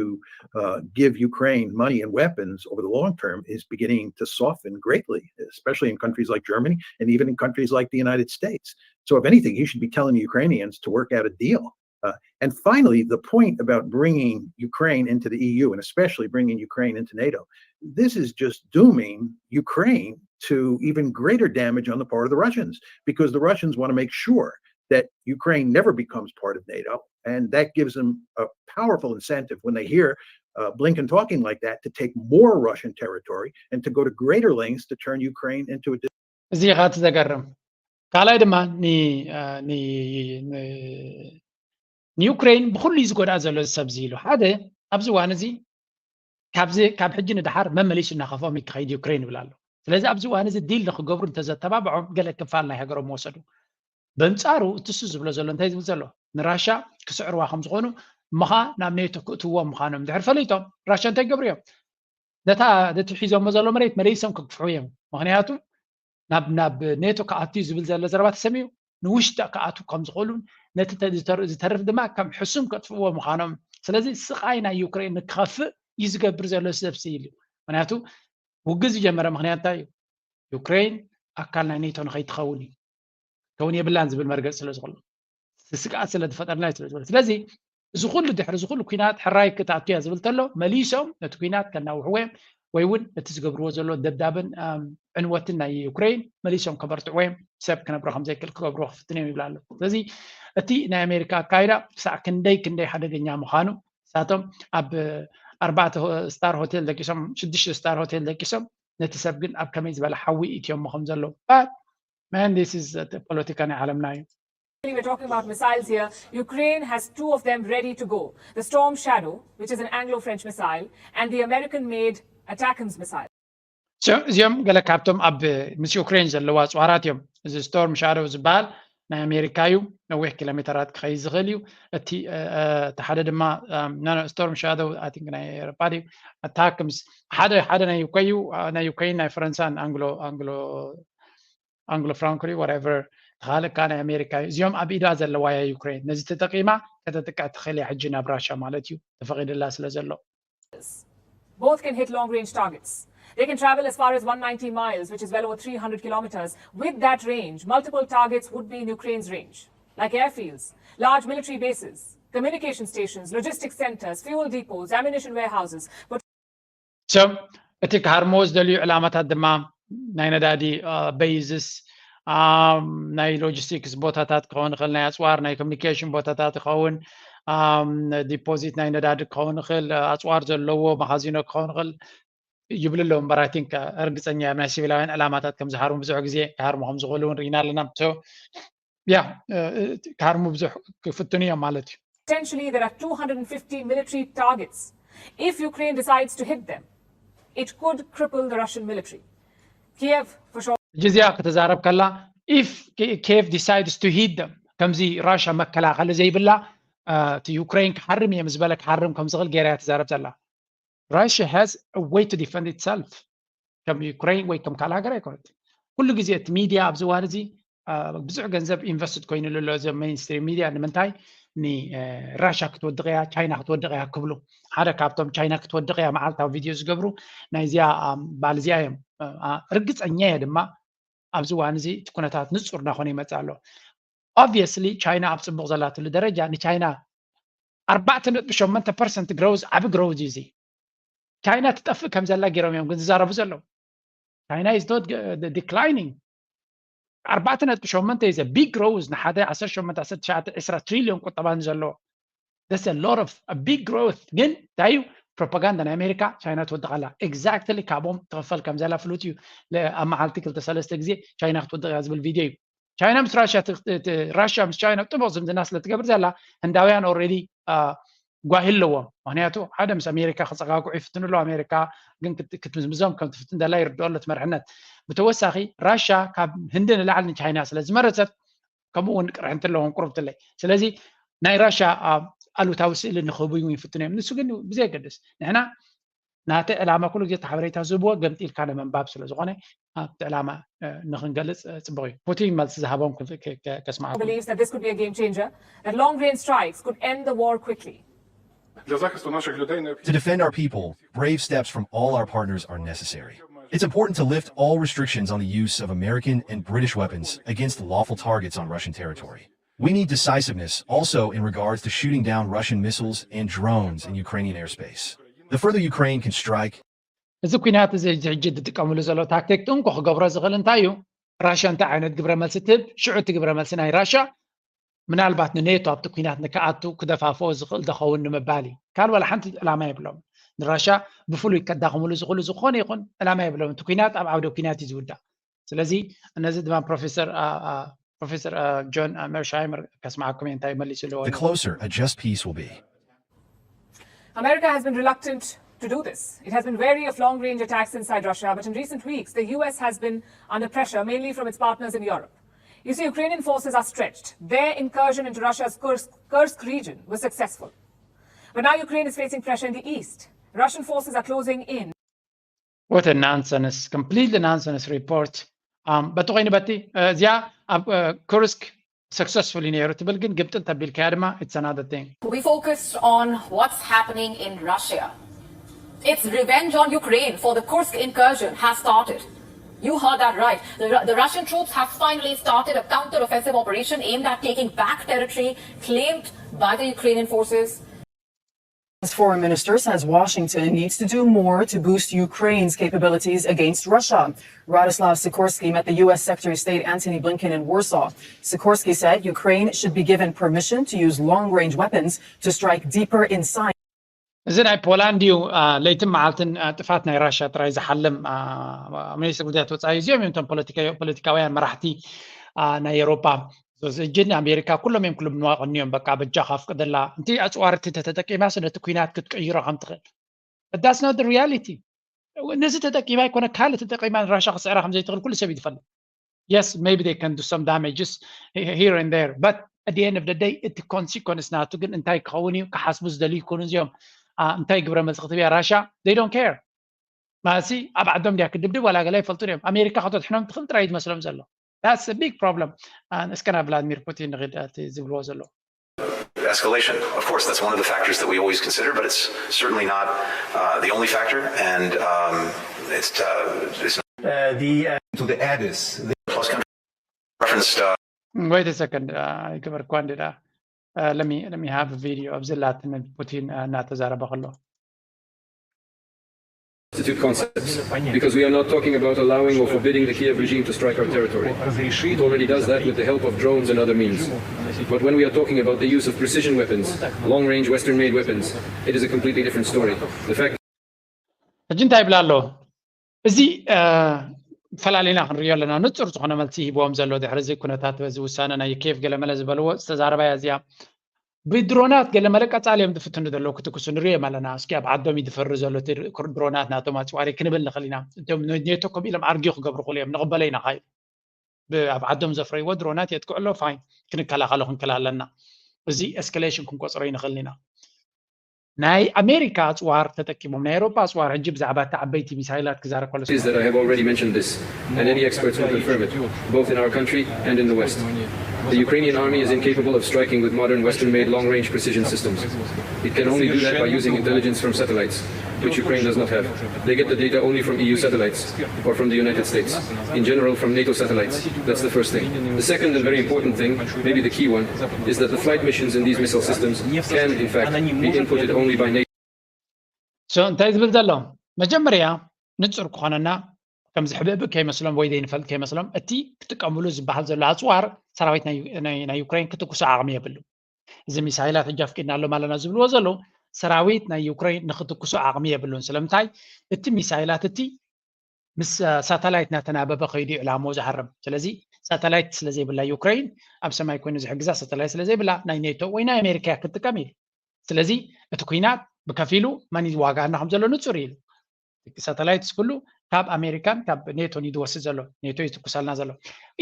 uh, give Ukraine money and weapons over the long term is beginning to soften greatly, especially in countries like Germany and even in countries like the United States. So, if anything, he should be telling the Ukrainians to work out a deal. Uh, and finally, the point about bringing Ukraine into the E U and especially bringing Ukraine into NATO, this is just dooming Ukraine to even greater damage on the part of the Russians because the Russians want to make sure that Ukraine never becomes part of NATO. And that gives them a powerful incentive when they hear uh, Blinken talking like that to take more Russian territory and to go to greater lengths to turn Ukraine into a እዚ ኢኻ እቲ ዘገርም። ካልኣይ ድማ ንዩክሬን ብኩሉ እዩ ዝጎድኣ ዘሎ እዚ ሰብ እዚ ኢሉ ሓደ ኣብዚ እዋን እዚ ካብዚ ካብ ሕጂ ንድሓር መመሊሱ እናኸፍኦም ይክኸይድ ዩክሬን ይብል ኣሎ። ስለዚ ኣብዚ እዋን እዚ ዲል ንክገብሩ እንተዘተባብዖም ገለ ክፋል ናይ ሃገሮም ወሰዱ። በንጻሩ እቲ እሱ ዝብሎ ዘሎ እንታይ ዝብል ዘሎ ንራሻ ክስዕርዋ ከም ዝኾኑ ምኻ ናብ ኔቶ ክእትዎ ምዃኖም ድሕር ፈሊጦም ራሻ እንታይ ገብሩ እዮም ነታ ነቲ ሒዞሞ ዘሎ መሬት መለይሶም ክግፍሑ እዮም። ምክንያቱ ናብ ናብ ኔቶ ክኣቱ ዝብል ዘሎ ዘረባ ተሰሚዑ ንውሽጢ ክኣቱ ከም ዝኽእሉን ነቲ ዝተርፍ ድማ ከም ሕሱም ከጥፍእዎ ምዃኖም። ስለዚ ስቓይ ናይ ዩክሬን ንክኸፍእ እዩ ዝገብር ዘሎ ሰብ ስኢል እዩ። ምክንያቱ ውግእ ዝጀመረ ምክንያት እንታይ እዩ? ዩክሬን ኣካል ናይ ኔቶ ንኸይትኸውን እዩ። ከውን የብላን ዝብል መርገፅ ስለ ዝኾሎ ስግኣት ስለ ዝፈጠርና እዩ ስለ ዝበለ ስለዚ እዚ ኩሉ ድሕሪ እዚ ኩሉ ኩናት ሕራይ ክትኣቱ እያ ዝብል ተሎ መሊሶም ነቲ ኩናት ከናውሕዎ እዮም ወይ እውን እቲ ዝገብርዎ ዘሎ ደብዳብን ዕንወትን ናይ ዩክሬን መሊሶም ከበርትዕዎ እዮም ሰብ ክነብሮ ከም ዘይክእል ክገብርዎ ክፍትን እዮም ይብል ኣሎ። ስለዚ እቲ ናይ ኣሜሪካ ኣካይዳ ክሳዕ ክንደይ ክንደይ ሓደገኛ ምዃኑ ንሳቶም ኣብ ኣርባዕተ ስታር ሆቴል ደቂሶም ሽዱሽተ ስታር ሆቴል ደቂሶም ነቲ ሰብ ግን ኣብ ከመይ ዝበለ ሓዊ ኢትዮሞ ከም ዘለዉ man this is ፖለቲካ ናይ ዓለምና እዩ። We're talking about missiles here. Ukraine has two of them ready to go. The Storm Shadow, which is an Anglo-French missile, and the American-made ATACMS missile. እዚኦም ገለ ካብቶም ኣብ ምስ ዩክሬን ዘለዉ ኣፅዋራት እዮም። እዚ ስቶርም ሻዶው ዝበሃል ናይ ኣሜሪካ እዩ። ነዊሕ ኪሎ ሜተራት ክኸይድ ዝኽእል እዩ። እቲ እቲ ሓደ ድማ ስቶርም ሻዶው ናይ ኤሮፓ ድዩ ኣታክምስ ሓደ ሓደ ናይ ዩኬ እዩ። ናይ ዩኬን ናይ ፈረንሳን ኣንግሎ ኣንግሎ ኣንግሎ ፍራንኮ whatever ተኻልእ ከዓ ናይ ኣሜሪካ እዩ። እዚኦም ኣብ ኢዳ ዘለዋ እያ ዩክሬን። ነዚ ተጠቂማ ከተጥቅዕ ትኽእል እያ ሕጂ ናብ ራሻ ማለት እዩ ተፈቒድላ ስለ ዘሎ። Both can hit long range targets. They can travel as far as one ninety miles, which is well over three hundred kilometers. With that range, multiple targets would be in Ukraine's range, like airfields, large military bases, communication stations, logistics centers, fuel depots, ammunition warehouses. But So እቲ ክሃርምዎ ዝደልዩ ዕላማታት ድማ ናይ ነዳዲ bases፣ ናይ ሎጂስቲክስ ቦታታት ክኸውን ይኽእል፣ ናይ ኣፅዋር ናይ ኮሚኒኬሽን ቦታታት ይኸውን፣ ዲፖዚት ናይ ነዳዲ ክኸውን ይኽእል፣ ኣፅዋር ዘለዎ መኻዚኖ ክኸውን ይኽእል ይብሉ ኣለዉ። እምበር I think እርግፀኛ እየ ናይ ሲቪላውያን ዕላማታት ከም ዝሃርሙ ብዙሕ ግዜ ክሃርሙ ከም ዝኽእሉ እውን ርኢና ኣለና። So yeah፣ ክሃርሙ ብዙሕ ክፍትኑ እዮም ማለት እዩ። Potentially, there are two hundred fifty military targets. If Ukraine decides to hit them, it could cripple the Russian military. Kiev, for sure. ሕጂ እዚኣ ክትዛረብ ከላ if Kiev decides to hit them፣ ከምዚ ራሻ መከላኸሊ ዘይብላ እቲ ዩክሬን ክሓርም እየ ምስ በለ ክሓርም ከም ዝኽእል ገይራ እያ ትዛረብ ዘላ። Russia has a way to defend itself። ከም ዩክሬን ወይ ከም ካልእ ሃገር ኣይኮነት። ኩሉ ግዜ እቲ ሚድያ ኣብዚ እዋን እዚ ብዙሕ ገንዘብ ኢንቨስትድ ኮይኑሉ ኣሎ እዞም ሜይንስትሪም ሚድያ። ንምንታይ ንራሻ ክትወድቕ እያ፣ ቻይና ክትወድቕ እያ ክብሉ። ሓደ ካብቶም ቻይና ክትወድቕ እያ መዓልታዊ ቪድዮ ዝገብሩ ናይዚኣ ባል እዚኣ እዮም። ርግፀኛ እየ ድማ ኣብዚ እዋን እዚ እቲ ኩነታት ንፁር እናኾነ ይመፅእ ኣሎ። Obviously ቻይና ኣብ ፅቡቕ ዘላትሉ ደረጃ ንቻይና ኣርባዕተ ነጥቢ ሸሞንተ ፐርሰንት ግሮዝ ዓቢ ግሮዝ እዩ እዚ። ቻይና ትጠፍእ ከም ዘላ ገይሮም እዮም ግን ዝዛረቡ ዘለዉ። China is not declining። ኣርባዕተ ነጥቢ ሸሞንተ is a big growth ንሓደ ዓሰርተ ሸሞንተ ዓሰርተ ትሽዓተ ዕስራ ትሪልዮን ቁጠባ ንዘለዎ። That's a lot of a big growth። ግን እንታይ እዩ ፕሮፓጋንዳ ናይ ኣሜሪካ ቻይና ትወድቕ ኣላ። Exactly ካብኦም ትኽፈል ከም ዘላ ፍሉጥ እዩ። ኣብ መዓልቲ ክልተ ሰለስተ ግዜ ቻይና ክትወድቕ እያ ዝብል ቪድዮ እዩ። ቻይና ምስ ራሽያ ራሽያ ምስ ቻይና ጥቡቕ ዝምድና ስለ ትገብር ዘላ ህንዳውያን already ጓሂ ኣለዎም። ምክንያቱ ሓደ ምስ ኣሜሪካ ክፀጋግዑ ይፍትኑ ኣለዉ። ኣሜሪካ ግን ክትምዝምዞም ከም ትፍትን ዘላ ይርድኦ ኣሎ እቲ መርሕነት። ብተወሳኺ ራሽያ ካብ ህንዲ ንላዕሊ ንቻይና ስለ ዝመረፀት ከምኡ እውን ቅርሕንቲ ኣለዎም ቁርብትለይ። ስለዚ ናይ ራሽያ ኣሉታዊ ስእሊ ንክህቡ እውን ይፍትኑ እዮም። ንሱ ግን ብዘየገድስ ንሕና ናተ ዕላማ ኩሉ ግዜ እቲ ሓበሬታ ዝህብዎ ገምጢልካ ንምንባብ ስለ ዝኾነ ኣብቲ ዕላማ ንክንገልፅ ፅቡቅ እዩ። ፑቲን መልሲ ዝሃቦም ከስማዕኩም። Believes that this could be a game changer, that long range strikes could end the war quickly. To defend our people, brave steps from all our partners are necessary. It's important to lift all restrictions on the use of American and British weapons against lawful targets on Russian territory. We need decisiveness also in regards to shooting down Russian missiles and drones in Ukrainian airspace. The further Ukraine can strike, እዚ ኩናት እዚ ሕጂ ዝጥቀምሉ ዘሎ ታክቲክ ጥንቁ ክገብሮ ዝኽእል እንታይ እዩ? ራሽያ እንታይ ዓይነት ግብረ መልሲ ትህብ፣ ሽዑ እቲ ግብረ መልሲ ናይ ራሽያ ምናልባት ንኔቶ ኣብቲ ኩናት ንክኣቱ ክደፋፍኦ ዝኽእል ዶ ኸውን ንምባል እዩ። ካልእ ዋላ ሓንቲ ዕላማ የብሎም። ንራሽያ ብፍሉይ ከዳኽምሉ ዝኽእሉ ዝኾነ ይኹን ዕላማ የብሎም። እቲ ኩናት ኣብ ዓውደ ኩናት እዩ ዝውዳእ። ስለዚ ነዚ ድማ ፕሮፌሰር ፕሮፌሰር ጆን ሜርሻይመር ከስማዓኩም እየ እንታይ መሊሱ ኣለዎ። The closer a just peace will be. America has been reluctant to do this. It has been wary of long range attacks inside Russia, but in recent weeks, the U S has been under pressure, mainly from its partners in Europe. You see, Ukrainian forces are stretched. Their incursion into Russia's Kursk, Kursk region was successful. But now Ukraine is facing pressure in the east. Russian forces are closing in. What a nonsense, completely nonsense report. በቲ ኮይኑ በቲ እዚኣ ኣብ ኩርስክ ሰክሰስፉል እዩ ነይሩ ትብል፣ ግን ግምጥል ተቢልካያ ድማ it's another thing። We focused on what's happening in Russia. It's revenge on Ukraine for the Kursk incursion has started. You heard that right. The, Ru- the Russian troops have finally started a counteroffensive operation aimed at taking back territory claimed by the Ukrainian forces. As foreign minister says Washington needs to do more to boost Ukraine's capabilities against Russia. Radoslav Sikorski met the U S Secretary of State Antony Blinken in Warsaw. Sikorski said Ukraine should be given permission to use long range weapons to strike deeper inside. እዚ ናይ ፖላንድ እዩ። ለይትን መዓልትን ጥፋት ናይ ራሽያ ጥራይ ዝሓልም ሚኒስትር ጉዳያት ወፃኢ እዚኦም እዮም። እቶም ፖለቲካውያን መራሕቲ ናይ ኤሮፓ እጅን ኣሜሪካ ኩሎም እዮም ክልምንዋ ቀንዮም። በቃ በጃኻ ኣፍቅደላ፣ እንቲ ኣፅዋርቲ ተተጠቂማስ ነቲ ኩናት ክትቀይሮ ከም ትኽእል። That's not the reality። ነዚ ተጠቂማ ኣይኮነ ካልእ ተጠቂማ ንራሻ ክስዕራ ከም ዘይትኽእል ኩሉ ሰብ እዩ ዝፈልጥ። Yes, maybe they can do some damages here and there, but at the end of the day እቲ ኮንሲኮንስ ናቱ ግን እንታይ ክኸውን እዩ ክሓስቡ ዝደልዩ ይኮኑ እዚኦም። እንታይ ግብረ መልሲ ክትብያ ራሻ they don't care። ማሲ ኣብ ዓዶም ድያ ክድብድብ ዋላ ገለ ይፈልጡ እዮም። ኣሜሪካ ከተድሕኖም ትኽእል ጥራይ ዝመስሎም ዘሎ። That's a big problem። እስከ ናብ ቭላድሚር ፑቲን ንኽድ እቲ ዝብልዎ ዘለዉ። Escalation. Of course, that's one of the factors that we always consider, but it's certainly not uh, the only factor, and um, it's, uh, it's not Uh, the uh, to the Addis. The plus country referenced. Uh, Wait a second. Uh, ይግበርኳ እንዲ ደኣ let me let me have a video ኣብዚ ላትን ፑቲን uh, እናተዛረበ ከሎ substitute concepts, because we are not talking about allowing or forbidding the Kiev regime to strike our territory. It already does that with the help of drones and other means. But when we are talking about the use of precision weapons, long-range Western-made weapons, it is a completely different story. The fact ሕጂ እንታይ ይብላ ኣሎ? እዚ ፈላሊና ክንሪኦ ኣለና። ንፁር ዝኾነ መልሲ ሂብዎም ዘሎ ድሕሪ እዚ ኩነታት በዚ ውሳነ ናይ ኬቭ ገለመለ ዝበልዎ ዝተዛረባያ እዚኣ ብድሮናት ገለመለ ቀፃሊ እዮም ዝፍትኑ ዘለዉ ክትኩሱ ንሪኦም ኣለና። እስኪ ኣብ ዓዶም ይድፈሪ ዘሎ ድሮናት ናቶም ኣፅዋሪ ክንብል ንኽእል ኢና። እቶም ኔቶ ከምኡ ኢሎም ኣርጊ ክገብሩ ክእሉ እዮም ንቕበሎ ኢና ካይል ኣብ ዓዶም ዘፍረይዎ ድሮናት የጥቅዑ ኣሎ ፋይን ክንከላኸሎ ክንክእል ኣለና። እዚ ኤስካሌሽን ክንቆፅሮ ይንኽእል ኢና። ናይ ኣሜሪካ ኣፅዋር ተጠቂሞም ናይ ኤሮፓ ኣፅዋር ሕጂ ብዛዕባ እቲ ዓበይቲ ሚሳይላት ክዛረብ ከሎ is that I have already mentioned this, and any experts will confirm it, both in our country and in the West. The Ukrainian army is incapable of striking with modern Western-made long-range precision systems. It can only do that by using intelligence from satellites, which Ukraine does not have. They get the data only from E U satellites or from the United States. In general, from NATO satellites. That's the first thing. The second and very important thing, maybe the key one, is that the flight missions in these missile systems can, in fact, be inputted only by NATO. So እንታይ ዝብል ዘሎ መጀመርያ ንፁር ክኾነና ከምዚ ሕብእብእ ከይመስሎም ወይ ዘይንፈልጥ ከይመስሎም እቲ ክጥቀምሉ ዝበሃል ዘሎ ኣፅዋር ሰራዊት ናይ ዩክሬን ክትኩሶ ዓቕሚ የብሉ። እዚ ሚሳይላት ሕጂ ኣፍቂድና ኣሎም ኣለና ዝብልዎ ዘለዉ ሰራዊት ናይ ዩክሬን ንክትኩሶ ዓቕሚ የብሉን። ስለምንታይ እቲ ሚሳይላት እቲ ምስ ሳተላይት እናተናበበ ከይዱ ዕላምኡ ዝሃርም። ስለዚ ሳተላይት ስለዘይብላ ዩክሬን ኣብ ሰማይ ኮይኑ ዝሕግዛ ሳተላይት ስለዘይብላ ናይ ኔቶ ወይ ናይ ኣሜሪካ ክትጥቀም ኢሉ። ስለዚ እቲ ኩናት ብከፊሉ መን ይዋጋኣና ከም ዘሎ ንፁር ኢሉ። ሳተላይትስ ኩሉ ካብ ኣሜሪካን ካብ ኔቶን እዩ ዝወስድ ዘሎ። ኔቶ እዩ ዝትኩሳልና ዘሎ።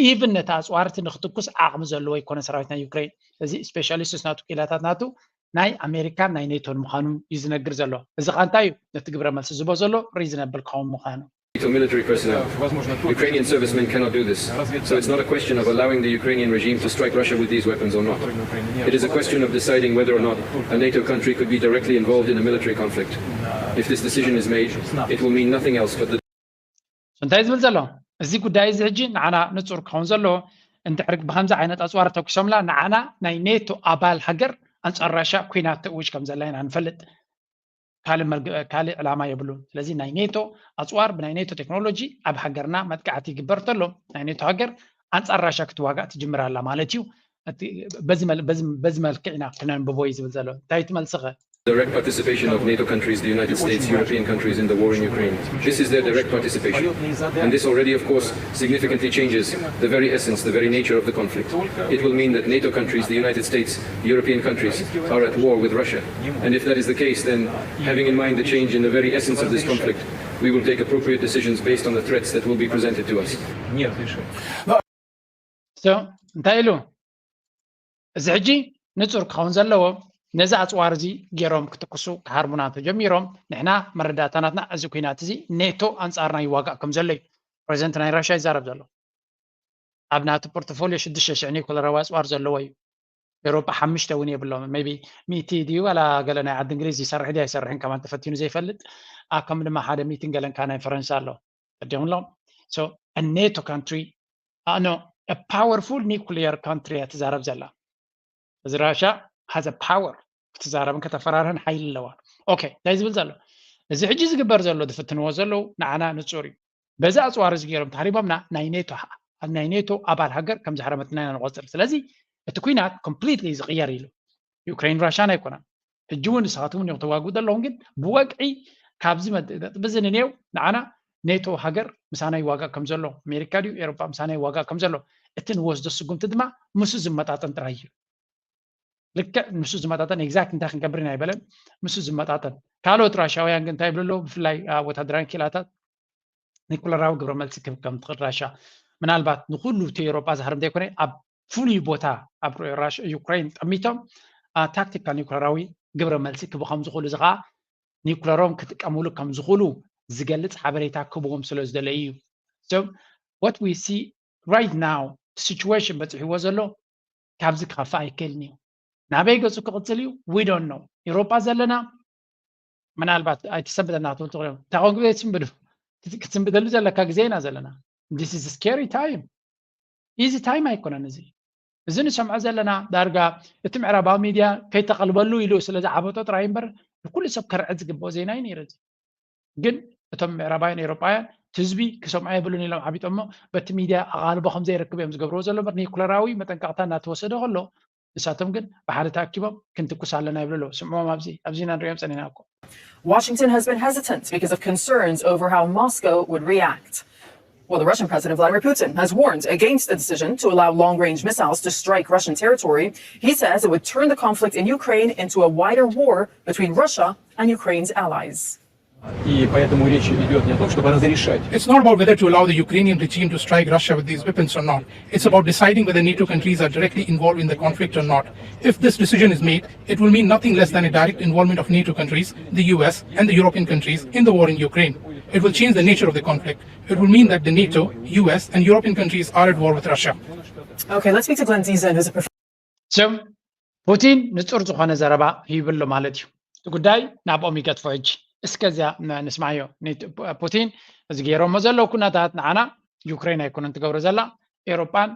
ኢቭን ነቲ ኣፅዋርቲ ንክትኩስ ዓቕሚ ዘለዎ ኣይኮነ ሰራዊት ናይ ዩክሬን። እዚ ስፔሻሊስቶስ ናቱ ኪላታት ናቱ ናይ ኣሜሪካን ናይ ኔቶን ምዃኑ እዩ ዝነግር ዘሎ። እዚ ኸ እንታይ እዩ ነቲ ግብረ መልሲ ዝቦ ዘሎ ሪዝነብል ክኸውን ምዃኑ። NATO military personnel. Ukrainian servicemen cannot do this. So it's not a question of allowing the Ukrainian regime to strike Russia with these weapons or not. It is a question of deciding whether or not a NATO country could be directly involved in a military conflict. If this decision is made, it will mean nothing else but the እንታይ ዝብል ዘሎ እዚ ጉዳይ እዚ ሕጂ ንዓና ንፁር ክኸውን ዘሎ እንድሕር ብከምዚ ዓይነት ኣፅዋር ተኩሶምላ ንዓና ናይ ኔቶ ኣባል ሃገር ኣንፃር ራሻ ኩናት ተእውጅ ከም ዘላ ኢና ንፈልጥ። ካልእ ዕላማ የብሉን። ስለዚ ናይ ኔቶ ኣፅዋር ብናይ ኔቶ ቴክኖሎጂ ኣብ ሃገርና መጥቃዕቲ ይግበር ተሎ ናይ ኔቶ ሃገር ኣንፃር ራሻ ክትዋጋእ ትጅምር ኣላ ማለት እዩ። በዚ መልክዕ ኢና ክነንብቦ እዩ ዝብል ዘሎ። እንታይ ትመልስኸ? Direct participation of NATO countries, the United States, European countries in the war in Ukraine. This is their direct participation. And this already, of course, significantly changes the very essence, the very nature of the conflict. It will mean that NATO countries, the United States, European countries are at war with Russia. And if that is the case, then having in mind the change in the very essence of this conflict, we will take appropriate decisions based on the threats that will be presented to us. እንታይ ኢሉ እዚ ሕጂ ንፁር ክኸውን ዘለዎ ነዚ ኣፅዋር እዚ ገይሮም ክትኩሱ ክሃርሙና ተጀሚሮም ንሕና መረዳእታናትና እዚ ኩናት እዚ ኔቶ ኣንፃርና ይዋጋእ ከም ዘሎ እዩ ፕሬዚደንት ናይ ራሽያ ይዛረብ ዘሎ። ኣብ ናቱ ፖርትፎሊዮ ሽዱሽተ ሽሕ ኒኩለራዊ ኣፅዋር ዘለዎ እዩ። ኤሮጳ ሓሙሽተ እውን የብሎም ቢ ሚእቲ ድዩ ዋላ ገለ ናይ ዓዲ እንግሊዝ ይሰርሕ ድዩ ኣይሰርሕን ከማን ተፈቲኑ ዘይፈልጥ ኣከም ድማ ሓደ ሚእትን ገለንካ ናይ ፈረንሳ ኣሎ። ተዲምሎም ኔቶ ካንትሪ no powerful nuclear country እያ ትዛረብ ዘላ። እዚ ራሻ has a power ክትዛረብን ከተፈራርህን ሓይሊ ኣለዋ። ኦኬ እንታይ ዝብል ዘሎ እዚ ሕጂ ዝግበር ዘሎ ዝፍትንዎ ዘለዉ ንዓና ንፁር እዩ። በዚ ኣፅዋር እዚ ገይሮም ተሃሪቦምና ናይ ኔቶ ኣብ ናይ ኔቶ ኣባል ሃገር ከም ዝሃረመትና ኢና ንቆፅር። ስለዚ እቲ ኩናት ኮምፕሊትሊ ዝቅየር ኢሉ ዩክሬን ራሻን ኣይኮነን። ሕጂ እውን ንስኻትኩም እዮም ተዋግኡ ዘለኹም ግን ብወግዒ ካብዚ ነጥቢ እዚ ንኔው ንዓና ኔቶ ሃገር ምሳና ይዋጋእ ከም ዘሎ ኣሜሪካ ድዩ ኤሮፓ ምሳና ይዋጋእ ከም ዘሎ እቲ ንወስዶ ስጉምቲ ድማ ምስ ዝመጣጠን ጥራይ እዩ። ልክዕ ንሱ ዝመጣጠን exact እንታይ ክንገብር ኢና ኣይበለን። ምስ ዝመጣጠን ካልኦት ራሻውያን ግን እንታይ ይብሉ ኣለዉ ብፍላይ ወታደራዊ ክኢላታት ኒኩለራዊ ግብረ መልሲ ክህብ ከም ትኽእል ራሻ ምናልባት ንኩሉ እቲ ኤሮጳ ዝሃርም ዘይኮነ ኣብ ፍሉይ ቦታ ኣብ ዩክራይን ጠሚቶም ታክቲካል ኒኩለራዊ ግብረ መልሲ ክህቡ ከም ዝኽእሉ እዚ ከዓ ኒኩለሮም ክጥቀምሉ ከም ዝኽእሉ ዝገልፅ ሓበሬታ ክህብዎም ስለ ዝደለዩ እዩ። So what we see right now situation በፂሕዎ ዘሎ ካብዚ ክኸፍእ ኣይክእልን እዩ። ናበይ ገፁ ክቕፅል እዩ? We don't know። ኤውሮጳ ዘለና ምናልባት ኣይትሰንብደና ክትብሉ ትኽእሉ። እታ ኮንግሬስ ትስንብዱ ክትስንብደሉ ዘለካ ግዜ ኢና ዘለና። This is scary time። Easy time ኣይኮነን እዚ። እዚ ንሰምዖ ዘለና ዳርጋ እቲ ምዕራባዊ ሚድያ ከይተቐልበሉ ኢሉ ስለ ዝዓበጦ ጥራይ እምበር ንኩሉ ሰብ ከርዕድ ዝግብኦ ዜና እዩ ነይሩ። እዚ ግን እቶም ምዕራባውያን ኤውሮጳውያን እቲ ህዝቢ ክሰምዖ የብሉን ኢሎም ዓቢጦሞ በቲ ሚድያ ኣቓልቦ ከም ዘይረክብ እዮም ዝገብርዎ ዘሎ እምበር ኒኩለራዊ መጠንቀቕታ እናተወሰደ ከሎ ንሳቶም ግን ብሓደ ተኣኪቦም ክንትኩስ ኣለና ይብሉ ኣለዉ። ስምዕዎም ኣብዚ ኣብዚ ኢና ንሪኦም ጸኒሕና እኮ። Washington has been hesitant because of concerns over how Moscow would react. Well, the Russian President Vladimir Putin has warned against a decision to allow long range missiles to strike Russian territory. He says it would turn the conflict in Ukraine into a wider war between Russia and Ukraine's allies. И поэтому речь идет не о том, чтобы разрешать. It's not about whether to allow the Ukrainian regime to strike Russia with these weapons or not. It's about deciding whether NATO countries are directly involved in the conflict or not. If this decision is made, it will mean nothing less than a direct involvement of NATO countries, the U S, and the European countries in the war in Ukraine. It will change the nature of the conflict. It will mean that the NATO, U S, and European countries are at war with Russia. Okay, let's speak to Glenn Deason, who's a professor. ስም ፑቲን ንጹር ዝኾነ ዘረባ ሂብሎ ማለት እዩ። እቲ ጉዳይ ናብኦም ይገድፎ። ሕጂ እስከዚያ ንስማዮ። ፑቲን እዚ ገይሮሞ ዘለዉ ኩነታት ንዓና ዩክሬን ኣይኮነን ትገብሮ ዘላ፣ ኤውሮጳን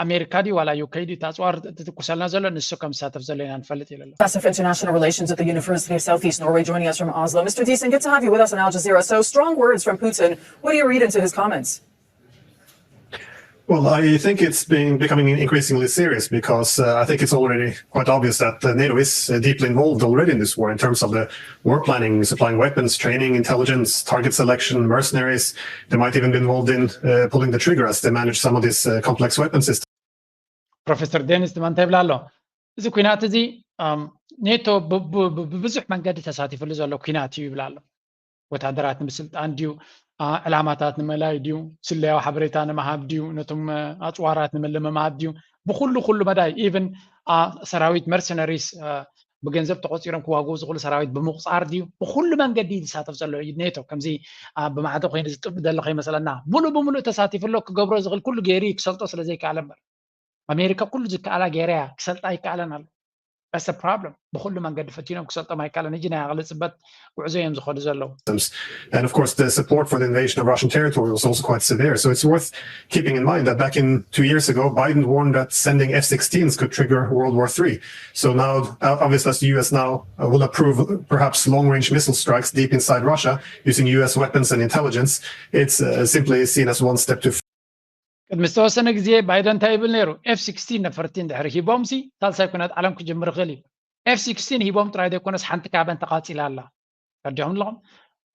ኣሜሪካ ድዩ ዋላ ዩኬ ድዩ ታፅዋር ትትኩሰልና ዘሎ ንሱ ከም ዝሳተፍ ዘሎ ኢና ንፈልጥ ይለሎ። Professor of International Relations at the University of Southeast Norway, joining us from Oslo. Mister Deason, good to have you with us on Al Jazeera. So, strong words from Putin. What do you read into his comments? Well, I think it's been becoming increasingly serious because uh, I think it's already quite obvious that uh, NATO is uh, deeply involved already in this war in terms of the war planning, supplying weapons, training, intelligence, target selection, mercenaries. They might even be involved in uh, pulling the trigger as they manage some of these uh, complex weapon systems. ፕሮፌሰር ዴኒስ ድማ እንታይ ይብላ ኣሎ? እዚ ኩናት እዚ ኔቶ ብብዙሕ መንገዲ ተሳቲፍሉ ዘሎ ኩናት እዩ ይብላ ኣሎ። ወታደራት ንምስልጣን ድዩ፣ ዕላማታት ንምእላይ ድዩ፣ ስለያዊ ሓበሬታ ንምሃብ ድዩ፣ ነቶም ኣፅዋራት ንምልምማድ ድዩ፣ ብኩሉ ኩሉ መዳይ ኢቭን ሰራዊት መርሰነሪስ ብገንዘብ ተቆፂሮም ክዋግኡ ዝኽእሉ ሰራዊት ብምቁፃር ድዩ፣ ብኩሉ መንገዲ እዩ ዝሳተፍ ዘሎ ኔቶ። ከምዚ ብማዕዶ ኮይኑ ዝጥብ ዘሎ ከይመሰለና ሙሉእ ብሙሉእ ተሳቲፉ ኣሎ። ክገብሮ ዝኽእል ኩሉ ገይሩ እዩ ክሰልጦ ስለዘይከኣለ እምበር ኣሜሪካ ኩሉ ዝከኣላ ገይራ እያ ክሰልጣ ኣይከኣለን ኣሎ። That's a problem። ብኩሉ መንገዲ ፈቲኖም ክሰልጦም ኣይከኣለን። ሕጂ ናይ ዓቕሊ ፅበት ጉዕዞ እዮም ዝኸዱ ዘለዉ። And of course, the support for the invasion of Russian territory was also quite severe. So it's worth keeping in mind that back in two years ago, Biden warned that sending F sixteens could trigger World War three. So now, uh, obviously, as the U S now uh, will approve perhaps long-range missile strikes deep inside Russia using U S weapons and intelligence, it's uh, simply seen as one step too ቅድሚ ዝተወሰነ ግዜ ባይደን እንታይ ይብል ነይሩ? ኤፍ ሲክስቲን ነፈርቲ እንድሕር ሂቦምሲ ሳልሳይ ኩናት ዓለም ክጅምር ይኽእል እዩ። ኤፍ ሲክስቲን ሂቦም ጥራይ ዘይኮነስ ሓንቲ ካበን ተቓፂላ ኣላ። ተረዲኹም ኣለኹም?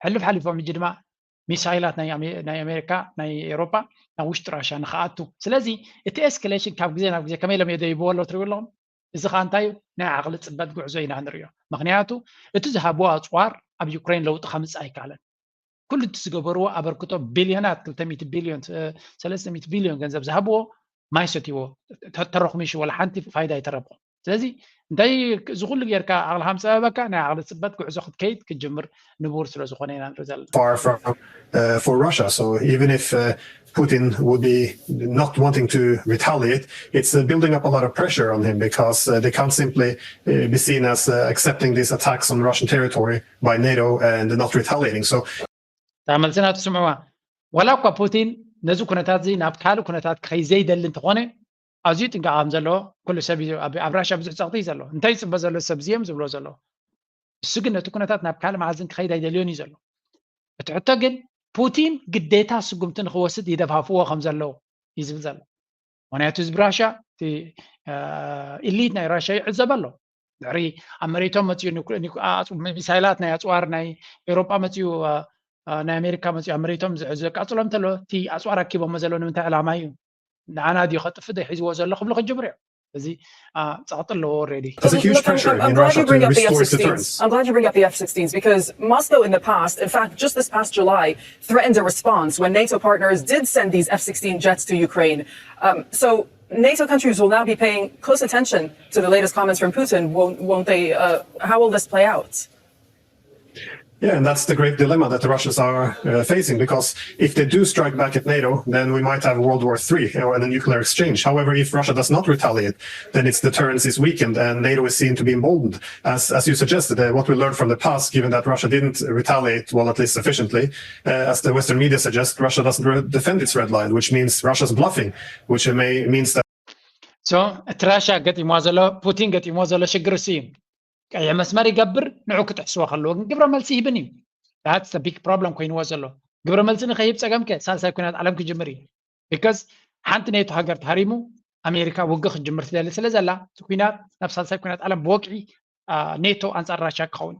ሕልፍ ሓሊፎም ሕጂ ድማ ሚሳይላት ናይ ኣሜ- ናይ ኣሜሪካ ናይ ኤውሮጳ ናብ ውሽጢ ራሽያ ንክኣቱ። ስለዚ እቲ ኤስካሌሽን ካብ ግዜ ናብ ግዜ ከመይ ኢሎም የደይብዎ ኣለዉ ትሪኡ ኣለኹም? እዚ ከዓ እንታይ እዩ? ናይ ዓቕሊ ፅበት ጉዕዞ ኢና ንሪኦ። ምክንያቱ እቲ ዝሃብዎ ኣፅዋር ኣብ ዩክሬን ለውጢ ከምፅእ ኣይከኣለን። ኩሉ እቲ ዝገበርዎ ኣበርክቶ ቢልዮናት ክልተ ሚእቲ ቢልዮን ሰለስተ ሚእቲ ቢልዮን ገንዘብ ዝሃብዎ ማይ ሰትይዎ ተረኽሚሹ ወላ ሓንቲ ፋይዳ ኣይተረብኹ። ስለዚ እንታይ እዚ ኩሉ ጌርካ ዓቕልኻ ምፀበበካ ናይ ዓቕሊ ፅበት ጉዕዞ ክትከይድ ክትጅምር ንቡር ስለ ዝኾነ ኢና ንርኢ ዘለና። far from uh, for Russia. So even if uh, Putin would be not wanting to retaliate, it's uh, building up a lot of pressure on him because uh, they can't simply uh, be seen as uh, accepting these attacks on Russian territory by NATO and not retaliating. So እታ መልስና ትስምዕዋ። ዋላ እኳ ፑቲን ነዚ ኩነታት እዚ ናብ ካልእ ኩነታት ክኸይ ዘይደሊ እንተኾነ ኣዝዩ ጥንቃቐ ከም ዘለዎ ኩሉ ሰብ እዩ። ኣብ ኣብ ራሽያ ብዙሕ ፀቕጢ እዩ ዘሎ። እንታይ ይፅበ ዘሎ ሰብ እዚ እዮም ዝብሎ ዘለዉ። እሱ ግን ነቲ ኩነታት ናብ ካልእ መኣዝን ክኸይድ ኣይደልዮን እዩ ዘሎ። እቲ ሕቶ ግን ፑቲን ግዴታ ስጉምቲ ንክወስድ ይደፋፍዎ ከም ዘለዉ እዩ ዝብል ዘሎ። ምክንያቱ ህዝቢ ራሽያ እቲ ኢሊት ናይ ራሽያ ይዕዘብ ኣሎ። ድሕሪ ኣብ መሬቶም መፅኡ ሚሳይላት ናይ ኣፅዋር ናይ ኤውሮጳ መፅኡ ናይ ኣሜሪካ መፅኡ ኣብ መሬቶም ዘቃፅሎም እንተሎ እቲ ኣፅዋር ኣኪቦሞ ዘሎ ንምንታይ ዕላማ እዩ ንዓና ድዩ ከጥፍ ዶ ሒዝዎ ዘሎ ክብሉ ክጅምሩ እዮም። እዚ ፀቕጢ ኣለዎ ሬዲ። That's a huge pressure in Russia to restore its deterrence. I'm glad you bring up the F sixteens because Moscow in the past, in fact, just this past July, threatened a response when NATO partners did send these F sixteen jets to Ukraine. Um, so NATO countries will now be paying close attention to the latest comments from Putin, won't, won't they? Uh, how will this play out? Yeah, and that's the great dilemma that the Russians are uh, facing, because if they do strike back at NATO, then we might have World War three or a nuclear exchange. However, if Russia does not retaliate, then its deterrence is weakened and NATO is seen to be emboldened. As, as you suggested, uh, what we learned from the past, given that Russia didn't retaliate, well, at least sufficiently, uh, as the Western media suggests, Russia doesn't re- defend its red line, which means Russia's bluffing, which may, means that so እቲ ራሻ ገጢሞ ዘሎ ፑቲን ገጢሞ ዘሎ ሽግር እሱ እዩ። ቀይሕ መስመር ይገብር፣ ንዑ ክጥሕስዎ ከለዎ ግን ግብረ መልሲ ይህብን እዩ። That's the big problem ኮይንዎ ዘሎ። ግብረ መልሲ ንኸይህብ ጸገም ከ ሳልሳይ ኩናት ዓለም ክጅምር እዩ። Because ሓንቲ ኔቶ ሃገር ተሃሪሙ ኣሜሪካ ውግእ ክትጅምር ትደሊ ስለ ዘላ እቲ ኩናት ናብ ሳልሳይ ኩናት ዓለም ብወግዒ ኔቶ ኣንጻር ራሻ ክኸውን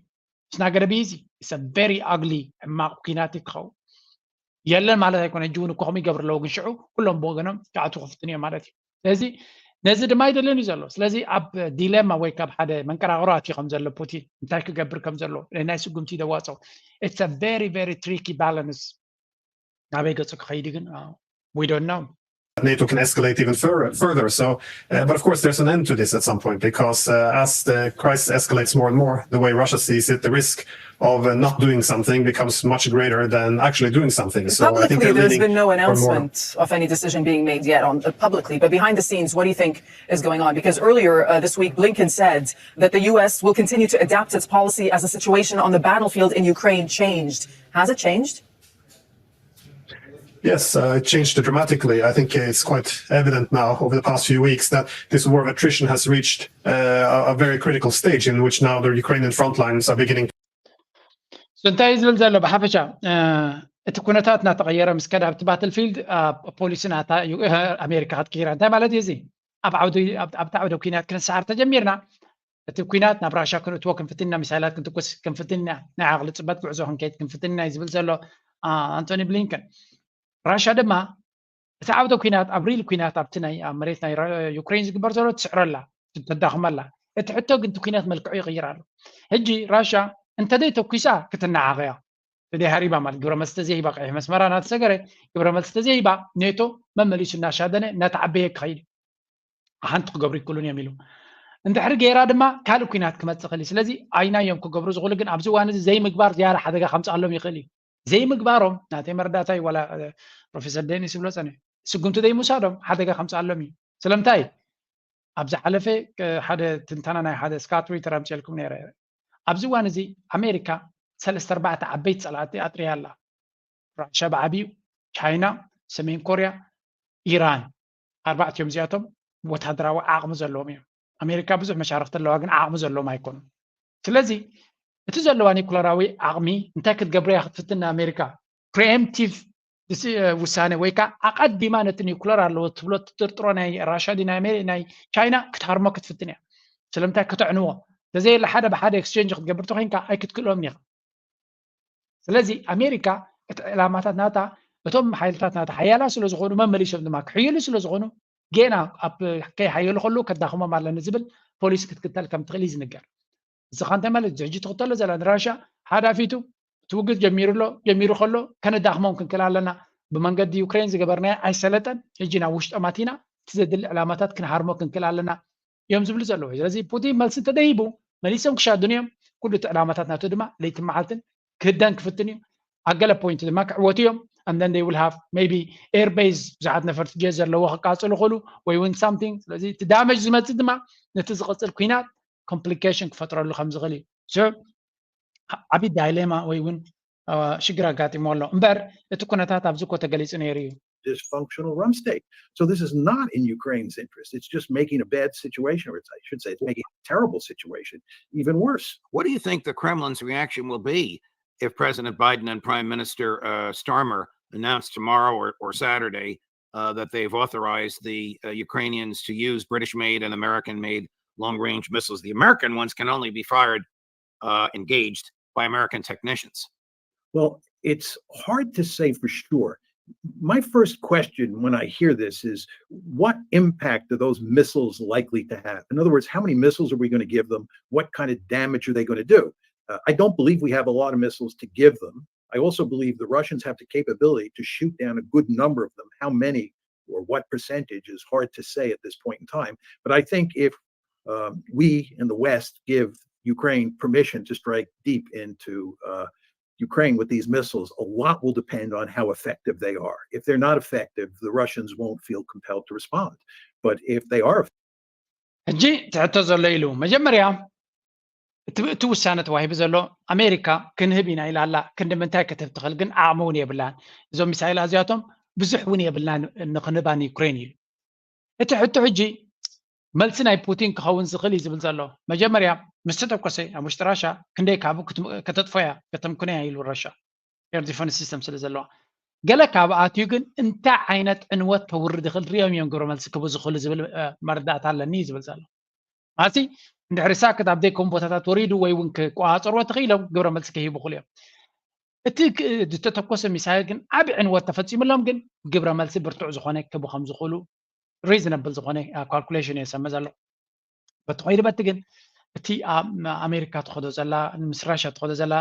it's not gonna be easy. It's a very ugly ሕማቕ ኩናት ክኸውን የለን ማለት ኣይኮነ። ሕጂ እውን እኮ ከምኡ ይገብሩ ኣለዉ፣ ግን ሽዑ ኩሎም ብወገኖም ክኣትዉ ክፍትን እዮም ማለት እዩ። ስለዚ ነዚ ድማ ይደልን እዩ ዘሎ። ስለዚ ኣብ ዲሌማ ወይ ካብ ሓደ መንቀራቕሮ ኣትዩ ከም ዘሎ ፑቲን እንታይ ክገብር ከም ዘሎ ናይ ስጉምቲ ደዋፅኦ it's a very very tricky balance። ናበይ ገፁ ክኸይድ ግን we don't know። NATO can escalate even further. further. So, uh, but of course, there's an end to this at some point because uh, as the crisis escalates more and more, the way Russia sees it, the risk of uh, not doing something becomes much greater than actually doing something. So I think Publicly, they're there's leaning been no for more. announcement of any decision being made yet on uh, publicly. But behind the scenes, what do you think is going on? Because earlier uh, this week, Blinken said that the U S will continue to adapt its policy as the situation on the battlefield in Ukraine changed. Has it changed? Yes, uh, it changed dramatically. I think it's quite evident now over the past few weeks that this war of attrition has reached uh, a- a very critical stage in which now the Ukrainian front lines are beginning So እንታይ እዩ ዝብል ዘሎ ብሓፈሻ እቲ ኩነታት እናተቐየረ ምስ ከደ ኣብቲ ባትልፊልድ ፖሊሲ ናታ እዩ ኣሜሪካ ክትቀይራ እንታይ ማለት እዩ እዚ ኣብ ዓውዲ ኣብቲ ዓውደ ኩናት ክንሰዓር ተጀሚርና እቲ ኩናት ናብ ራሻ ክንእትዎ ክንፍትና ሚሳይላት ክንትኩስ ክንፍትና ናይ ዓቕሊ ፅበት ጉዕዞ ክንከይድ ክንፍትና እዩ ዝብል ዘሎ ኣንቶኒ ብሊንከን። ራሻ ድማ እቲ ዓውደ ኩናት ኣብ ሪል ኩናት ኣብቲ ናይ ኣብ መሬት ናይ ዩክሬን ዝግበር ዘሎ ትስዕረላ ተዳኽመላ። እቲ ሕቶ ግን እቲ ኩናት መልክዑ ይቕይር ኣሎ። ሕጂ ራሻ እንተደይ ተኩሳ ክትነዓቕ እያ። ተደይ ሃሪባ ማለት ግብረ መልሲ ተዘይሂባ ቀይሕ መስመራ እናተሰገረ ግብረ መልሲ ተዘይሂባ ኔቶ መመሊሱ እናሻደነ እናተዓበየ ክኸይድ ሓንቲ ክገብሩ ይክእሉን እዮም ኢሉ። እንድሕሪ ገይራ ድማ ካልእ ኩናት ክመፅእ ክእል። ስለዚ ኣይናዮም ክገብሩ ዝኽእሉ ግን ኣብዚ እዋን እዚ ዘይምግባር ዝያዳ ሓደጋ ከምፅኣሎም ይኽእል እዩ። ዘይምግባሮም ናተይ መረዳእታ እዩ። ዋላ ፕሮፌሰር ደኒስ ይብሎ ፀኒሑ ስጉምቲ ዘይምውሳዶም ሓደጋ ከምፅኣሎም እዩ። ስለምንታይ ኣብ ዝሓለፈ ሓደ ትንተና ናይ ሓደ ስካት ሪተር ኣምፅኤልኩም ነይረ። ኣብዚ እዋን እዚ ኣሜሪካ ሰለስተ ኣርባዕተ ዓበይቲ ፀላእቲ ኣጥርያ ኣላ። ራሻ ብዓብዩ፣ ቻይና፣ ሰሜን ኮርያ፣ ኢራን ኣርባዕቲኦም እዚኣቶም ወታደራዊ ዓቕሚ ዘለዎም እዮም። ኣሜሪካ ብዙሕ መሻርክቲ ኣለዋ ግን ዓቕሚ ዘለዎም ኣይኮኑን። ስለዚ እቲ ዘለዋ ኒኩለራዊ ዓቕሚ እንታይ ክትገብር እያ ክትፍትን ንኣሜሪካ ፕሪኤምፕቲቭ ውሳነ ወይ ከዓ ኣቐዲማ ነቲ ኒኩለር ኣለዎ ትብሎ ትጥርጥሮ ናይ ራሻ ዲ ናይ ቻይና ክትሃርሞ ክትፍትን እያ። ስለምንታይ ከተዕንዎ ተዘየለ ሓደ ብሓደ ኤክስቼንጅ ክትገብር ተኮይንካ ኣይክትክእሎም ኢኻ። ስለዚ ኣሜሪካ እቲ ዕላማታት ናታ እቶም ሓይልታት ናታ ሓያላ ስለ ዝኾኑ መመሊሶም ድማ ክሕይሉ ስለ ዝኾኑ ጌና ኣብ ከይሓየሉ ከለዉ ከዳኽሞም ኣለኒ ዝብል ፖሊሲ ክትክተል ከም ትኽእል እዩ ዝንገር። እዚ ኻ እንታይ ማለት እዚ ሕጂ ትኽተሎ ዘላ ንራሻ ሓዳፊቱ እቲ ውግእ ጀሚሩ ኣሎ ጀሚሩ ከሎ ከነዳኽሞም ክንክእል ኣለና። ብመንገዲ ዩክሬን ዝገበርናዮ ኣይሰለጠን። ሕጂ ናብ ውሽጦም ኣቲና እቲ ዘድሊ ዕላማታት ክንሃርሞ ክንክእል ኣለና እዮም ዝብሉ ዘለዉ። ስለዚ ፑቲን መልሲ እንተደይቡ መሊሶም ክሻድኑ እዮም። ኩሉ እቲ ዕላማታት ናቱ ድማ ለይቲ መዓልትን ክህደን ክፍትን እዩ። ኣብ ገለ ፖይንት ድማ ክዕወቱ እዮም። And then they will have maybe air base ብዙሓት ነፈርቲ ጀት ዘለዎ ክቃፅሉ ክእሉ ወይ እውን ሳምቲንግ። ስለዚ እቲ ዳመጅ ዝመፅእ ድማ ነቲ ዝቕፅል ኩናት ኮምፕሊኬሽን ክፈጥረሉ ከም ዝኽእል እዩ። ዓብዪ ዳይሌማ ወይ እውን ሽግር ኣጋጢሞ ኣሎ እምበር እቲ ኩነታት ኣብዚ እኮ ተገሊፁ ነይሩ እዩ። Dysfunctional rump state. So this is not in Ukraine's interest. It's just making a bad situation, or it's, I should say, it's making a terrible situation even worse. What do you think the Kremlin's reaction will be if President Biden and Prime Minister uh, Starmer announce tomorrow or, or Saturday uh, that they've authorized the uh, Ukrainians to use British made and American made long range missiles? The American ones can only be fired uh, engaged by American technicians. Well, it's hard to say for sure. My first question when I hear this is what impact are those missiles likely to have? In other words, how many missiles are we going to give them? What kind of damage are they going to do? Uh, I don't believe we have a lot of missiles to give them. I also believe the Russians have the capability to shoot down a good number of them. How many or what percentage is hard to say at this point in time. But I think if um, we in the West give Ukraine permission to strike deep into uh, Ukraine with these missiles, a lot will depend on how effective they are. If they're not effective, the Russians won't feel compelled to respond. But if they are ሕጂ ትሕቶ ዘሎ ኢሉ መጀመርያ እቲ ውሳነ ተዋሂቡ ዘሎ ኣሜሪካ ክንህብ ኢና ኢላ ኣላ። ክንዲ ምንታይ ክትህብ ትኽእል ግን ዓቕሚ እውን የብላን። እዞም ሚሳይል ኣዚያቶም ብዙሕ እውን የብልናን ንክንህባ ንዩክሬን ኢሉ። እቲ ሕቶ ሕጂ መልሲ ናይ ፑቲን ክኸውን ዝኽእል እዩ ዝብል ዘሎ። መጀመርያ ምስ ተተኮሰ ኣብ ውሽጢ ራሻ ክንደይ ካብኡ ከተጥፎያ ከተምኩነያ ኢሉ ራሻ ኤር ዲፈንስ ሲስተም ስለ ዘለዋ። ገለ ካብ ኣትዩ ግን እንታይ ዓይነት ዕንወት ከውርድ ይኽእል ሪኦም እዮም ግብረ መልሲ ክቡ ዝኽእሉ ዝብል መረዳእታ ኣለኒ እዩ ዝብል ዘሎ። ማለትሲ እንድሕሪ ሳክት ኣብ ዘይከም ቦታታት ወሪዱ ወይ እውን ክቆፃፀርዎ ተኽኢሎም ግብረ መልሲ ክህቡ ይኽእሉ እዮም። እቲ ዝተተኮሰ ሚሳይል ግን ዓብ ዕንወት ተፈፂሙሎም ግን ግብረ መልሲ ብርቱዕ ዝኾነ ክቡ ከም ዝኽእሉ ሪዝነብል ዝኾነ ካልኩሌሽን እየ ሰመ ዘሎ። በቲ ኮይዱ በቲ ግን እቲ ኣብ ኣሜሪካ ትኸዶ ዘላ ምስ ራሻ ትኸዶ ዘላ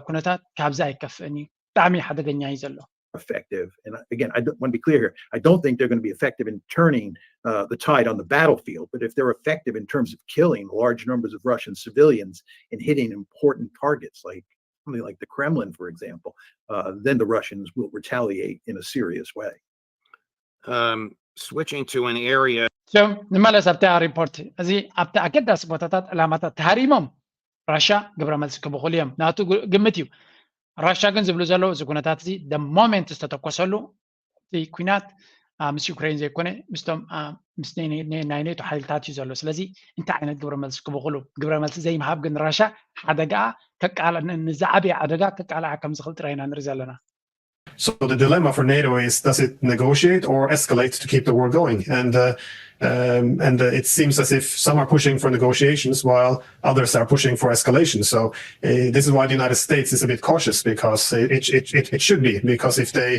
ኩነታት ካብዚ ኣይከፍእን እዩ። ብጣዕሚ ሓደገኛ እዩ ዘሎ። Effective. And again, I want to be clear here. I don't think they're going to be effective in turning uh, the tide on the battlefield, but if they're effective in terms of killing large numbers of Russian civilians and hitting important targets like something like the Kremlin, for example, uh, then the Russians will retaliate in a serious way. Um, switching to an area. So ንመለስ ኣብታ ሪፖርት እዚ ኣብቲ ኣገዳሲ ቦታታት ዕላማታት ተሃሪሞም ራሻ ግብረ መልሲ ክብኽሉ እዮም ናቱ ግምት እዩ። ራሻ ግን ዝብሉ ዘለዉ እዚ ኩነታት እዚ ደ ሞሜንት ዝተተኮሰሉ እቲ ኩናት ምስ ዩክሬን ዘይኮነ ምስቶም ምስ ናይ ኔቶ ሓይልታት እዩ ዘሎ። ስለዚ እንታይ ዓይነት ግብረ መልሲ ክብኽሉ ግብረ መልሲ ዘይምሃብ ግን ራሻ ሓደጋ ንዝዓበየ ሓደጋ ከቃልዓ ከም ዝኽእል ጥራይ ኢና ንርኢ ዘለና። So the dilemma for NATO is, does it negotiate or escalate to keep the war going? And uh, um, and uh, it seems as if some are pushing for negotiations while others are pushing for escalation. So uh, this is why the United States is a bit cautious, because it, it, it, it should be, because if they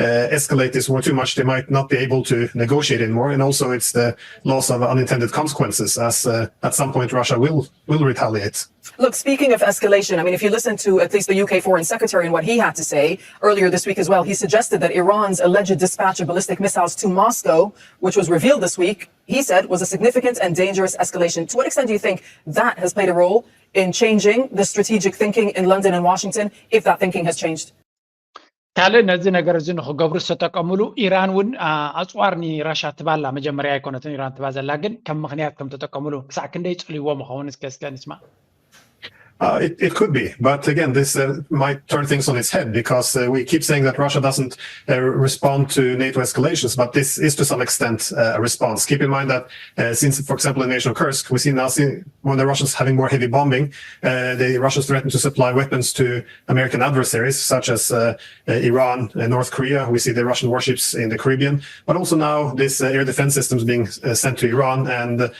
uh, escalate this war too much, they might not be able to negotiate anymore. And also it's the loss of unintended consequences, as uh, at some point Russia will, will retaliate. Look, speaking of escalation, I mean, if you listen to at least the U K Foreign Secretary and what he had to say earlier this week as well, he suggested that Iran's alleged dispatch of ballistic missiles to Moscow, which was revealed this week, he said was a significant and dangerous escalation. To what extent do you think that has played a role in changing the strategic thinking in London and Washington, if that thinking has changed? ካልእ ነዚ ነገር እዚ ንክገብሩ ዝተጠቀሙሉ ኢራን እውን ኣፅዋር ንራሻ ትባላ መጀመርያ ኣይኮነትን ኢራን ትባ ዘላ ግን ከም ምክንያት ከም ተጠቀሙሉ ክሳዕ ክንደይ ፅልዎ ምኸውን እስከ እስከ ንስማ። Uh, it, it could be, but again, this uh, might turn things on its head because uh, we keep saying that Russia doesn't uh, respond to NATO escalations, but this is to some extent uh, a response. Keep in mind that uh, since, for example, invasion of Kursk, we see now see when the Russians having more heavy bombing, uh, the Russians threaten to supply weapons to American adversaries such as uh, uh, Iran, uh, North Korea. We see the Russian warships in the Caribbean, but also now this uh, air defense systems being uh, sent to Iran. And uh,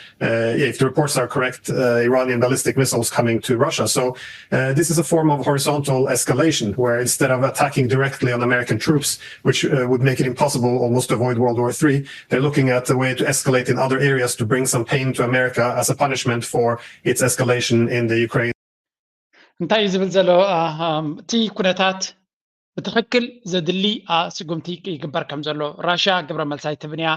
if the reports are correct, uh, Iranian ballistic missiles coming to Russia. So uh, this is a form of horizontal escalation, where instead of attacking directly on American troops, which uh, would make it impossible almost to avoid World War Three, they're looking at a way to escalate in other areas to bring some pain to America as a punishment for its escalation in the Ukraine. እንታይ እዩ ዝብል ዘሎ እቲ ኩነታት ብትኽክል ዘድሊ ስጉምቲ ይግበር ከም ዘሎ ራሽያ ግብረ መልሳይ ትብንያ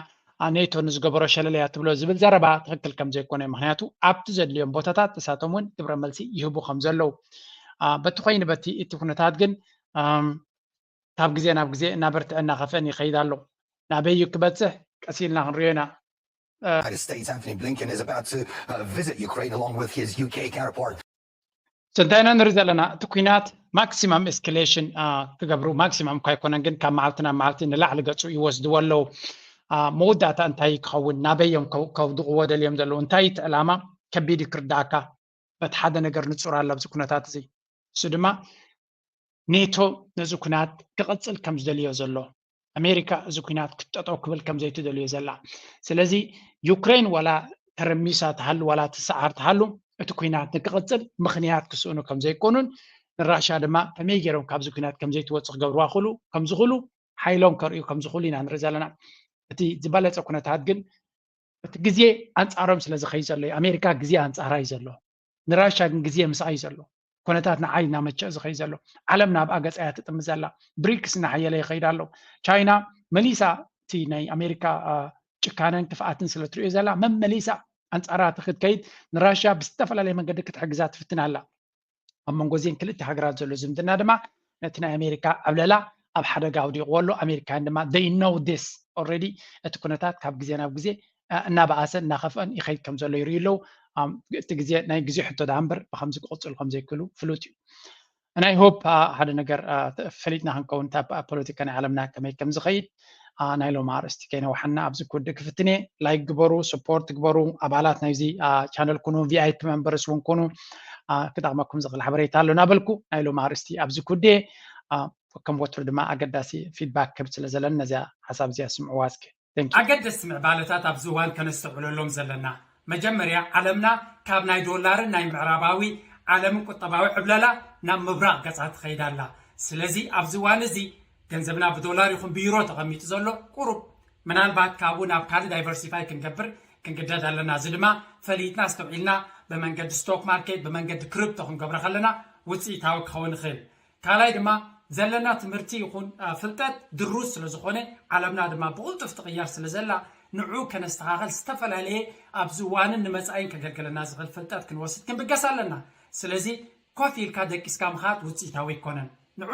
ኔቶ ንዝገበሮ ሸለለያ ትብሎ ዝብል ዘረባ ትኽክል ከም ዘይኮነ ምክንያቱ ኣብቲ ዘድልዮም ቦታታት እሳቶም እውን ግብረ መልሲ ይህቡ ከም ዘለዉ በቲ ኮይኑ በቲ እቲ ኩነታት ግን ካብ ግዜ ናብ ግዜ እናበርትዐ እናኸፍአን ይኸይድ ኣሎ። ናበይ እዩ ክበፅሕ ቀስ ኢልና ክንሪኦ ኢና። United States Antony Blinken is about to uh, visit Ukraine along with his U K counterpart. So እንታይ ኢና ንርኢ ዘለና እቲ ኩናት ማክሲማም ኤስካሌሽን ክገብሩ ማክሲማም እኳ ኣይኮነን ግን ካብ መዓልቲ ናብ መዓልቲ ንላዕሊ ገፁ ይወስድዎ ኣለዉ። መወዳእታ እንታይ ክኸውን ናበይ እዮም ከውድቕዎ ደልዮም ዘለዉ እንታይ እቲ ዕላማ ከቢድ እዩ ክርዳእካ። በቲ ሓደ ነገር ንፁር ኣሎ ኣብዚ ኩነታት እዚ እሱ ድማ ኔቶ ነዚ ኩናት ክቕፅል ከም ዝደልዮ ዘሎ ኣሜሪካ እዚ ኩናት ክትጠጠው ክብል ከም ዘይትደልዮ ዘላ ስለዚ ዩክሬን ዋላ ተረሚሳ ትሃሉ ዋላ ትሰዓር ትሃሉ እቲ ኩናት ንክቕፅል ምኽንያት ክስእኑ ከም ዘይኮኑን ንራሻ ድማ ከመይ ገይሮም ካብዚ ኩናት ከም ዘይትወፅእ ክገብርዋ ክሉ ከም ዝኽእሉ ሓይሎም ከርእዩ ከም ዝኽእሉ ኢና ንርኢ ዘለና። እቲ ዝበለፀ ኩነታት ግን እቲ ግዜ ኣንፃሮም ስለ ዝኸይ ዘሎ ኣሜሪካ ግዜ ኣንፃራ እዩ ዘሎ። ንራሻ ግን ግዜ ምስኣ እዩ ዘሎ። ኮነታት ንዓይ እናመቸ ዝኸይ ዘሎ ዓለም ናብ ኣገፃያ ትጥምት ዘላ ብሪክስ እናሓየለ ይኸይድ ኣሎ። ቻይና መሊሳ እቲ ናይ ኣሜሪካ ጭካነን ክፍኣትን ስለ ትሪኦ ዘላ መመሊሳ ኣንፃራ ክትከይድ ንራሽያ ብዝተፈላለየ መንገዲ ክትሕግዛ ትፍትን ኣላ። ኣብ መንጎ እዚን ክልተ ሃገራት ዘሎ ዝምድና ድማ ነቲ ናይ ኣሜሪካ ዕብለላ ኣብ ሓደጋ ኣውዲቕዎ ኣሎ። ኣሜሪካውያን ድማ they know this already። እቲ ኩነታት ካብ ግዜ ናብ ግዜ እናበኣሰ እናኸፍአን ይኸይድ ከም ዘሎ ይርእዩ ኣለዉ። እቲ ግዜ ናይ ግዜ ሕቶ ዳ እምበር ብከምዚ ክቕፅሉ ከም ዘይክእሉ ፍሉጥ እዩ። ናይ ሆፕ ሓደ ነገር ፈሊጥና ክንከውን ፖለቲካ ናይ ዓለምና ከመይ ከም ዝኸይድ ናይ ሎም ኣርእስቲ ከይነውሓና ኣብዚ ክውድእ ክፍትን እየ። ላይክ ግበሩ፣ ስፖርት ግበሩ፣ ኣባላት ናይዚ ቻነል ኩኑ፣ ቪኣይፒ መንበርስ እውን ኩኑ። ክጠቕመኩም ዝኽእል ሓበሬታ ኣሎ ናበልኩ ናይ ሎም ኣርእስቲ ኣብዚ ክውድእ። ከም ወትሩ ድማ ኣገዳሲ ፊድባክ ክብ ስለ ዘለኒ ነዚኣ ሓሳብ እዚኣ ስምዕዋ እስኪ። ኣገደስቲ ምዕባለታት ኣብዚ እዋን ከነስተውዕለሎም ዘለና፣ መጀመርያ ዓለምና ካብ ናይ ዶላርን ናይ ምዕራባዊ ዓለምን ቁጠባዊ ዕብለላ ናብ ምብራቕ ገጻ ትኸይድ ኣላ። ስለዚ ኣብዚ እዋን እዚ ገንዘብና ብዶላር ይኹን ብዩሮ ተቐሚጡ ዘሎ ቁሩብ፣ ምናልባት ካብኡ ናብ ካልእ ዳይቨርሲፋይ ክንገብር ክንግደድ ኣለና። እዚ ድማ ፈሊጥና ኣስተውዒልና ብመንገዲ ስቶክ ማርኬት፣ ብመንገዲ ክሪፕቶ ክንገብሮ ከለና ውፅኢታዊ ክኸውን ይኽእል። ካልኣይ ድማ ዘለና ትምህርቲ ይኹን ፍልጠት ድሩት ስለ ዝኾነ ዓለምና ድማ ብቕልጡፍ ትቕየር ስለ ዘላ ንዑ ከነስተኻኸል ዝተፈላለየ ኣብዚ እዋንን ንመፃኢን ከገልግለና ዝኽእል ፍልጠት ክንወስድ ክንብገስ ኣለና። ስለዚ ኮፍ ኢልካ ደቂስካ ምኻድ ውፅኢታዊ ኣይኮነን። ንዑ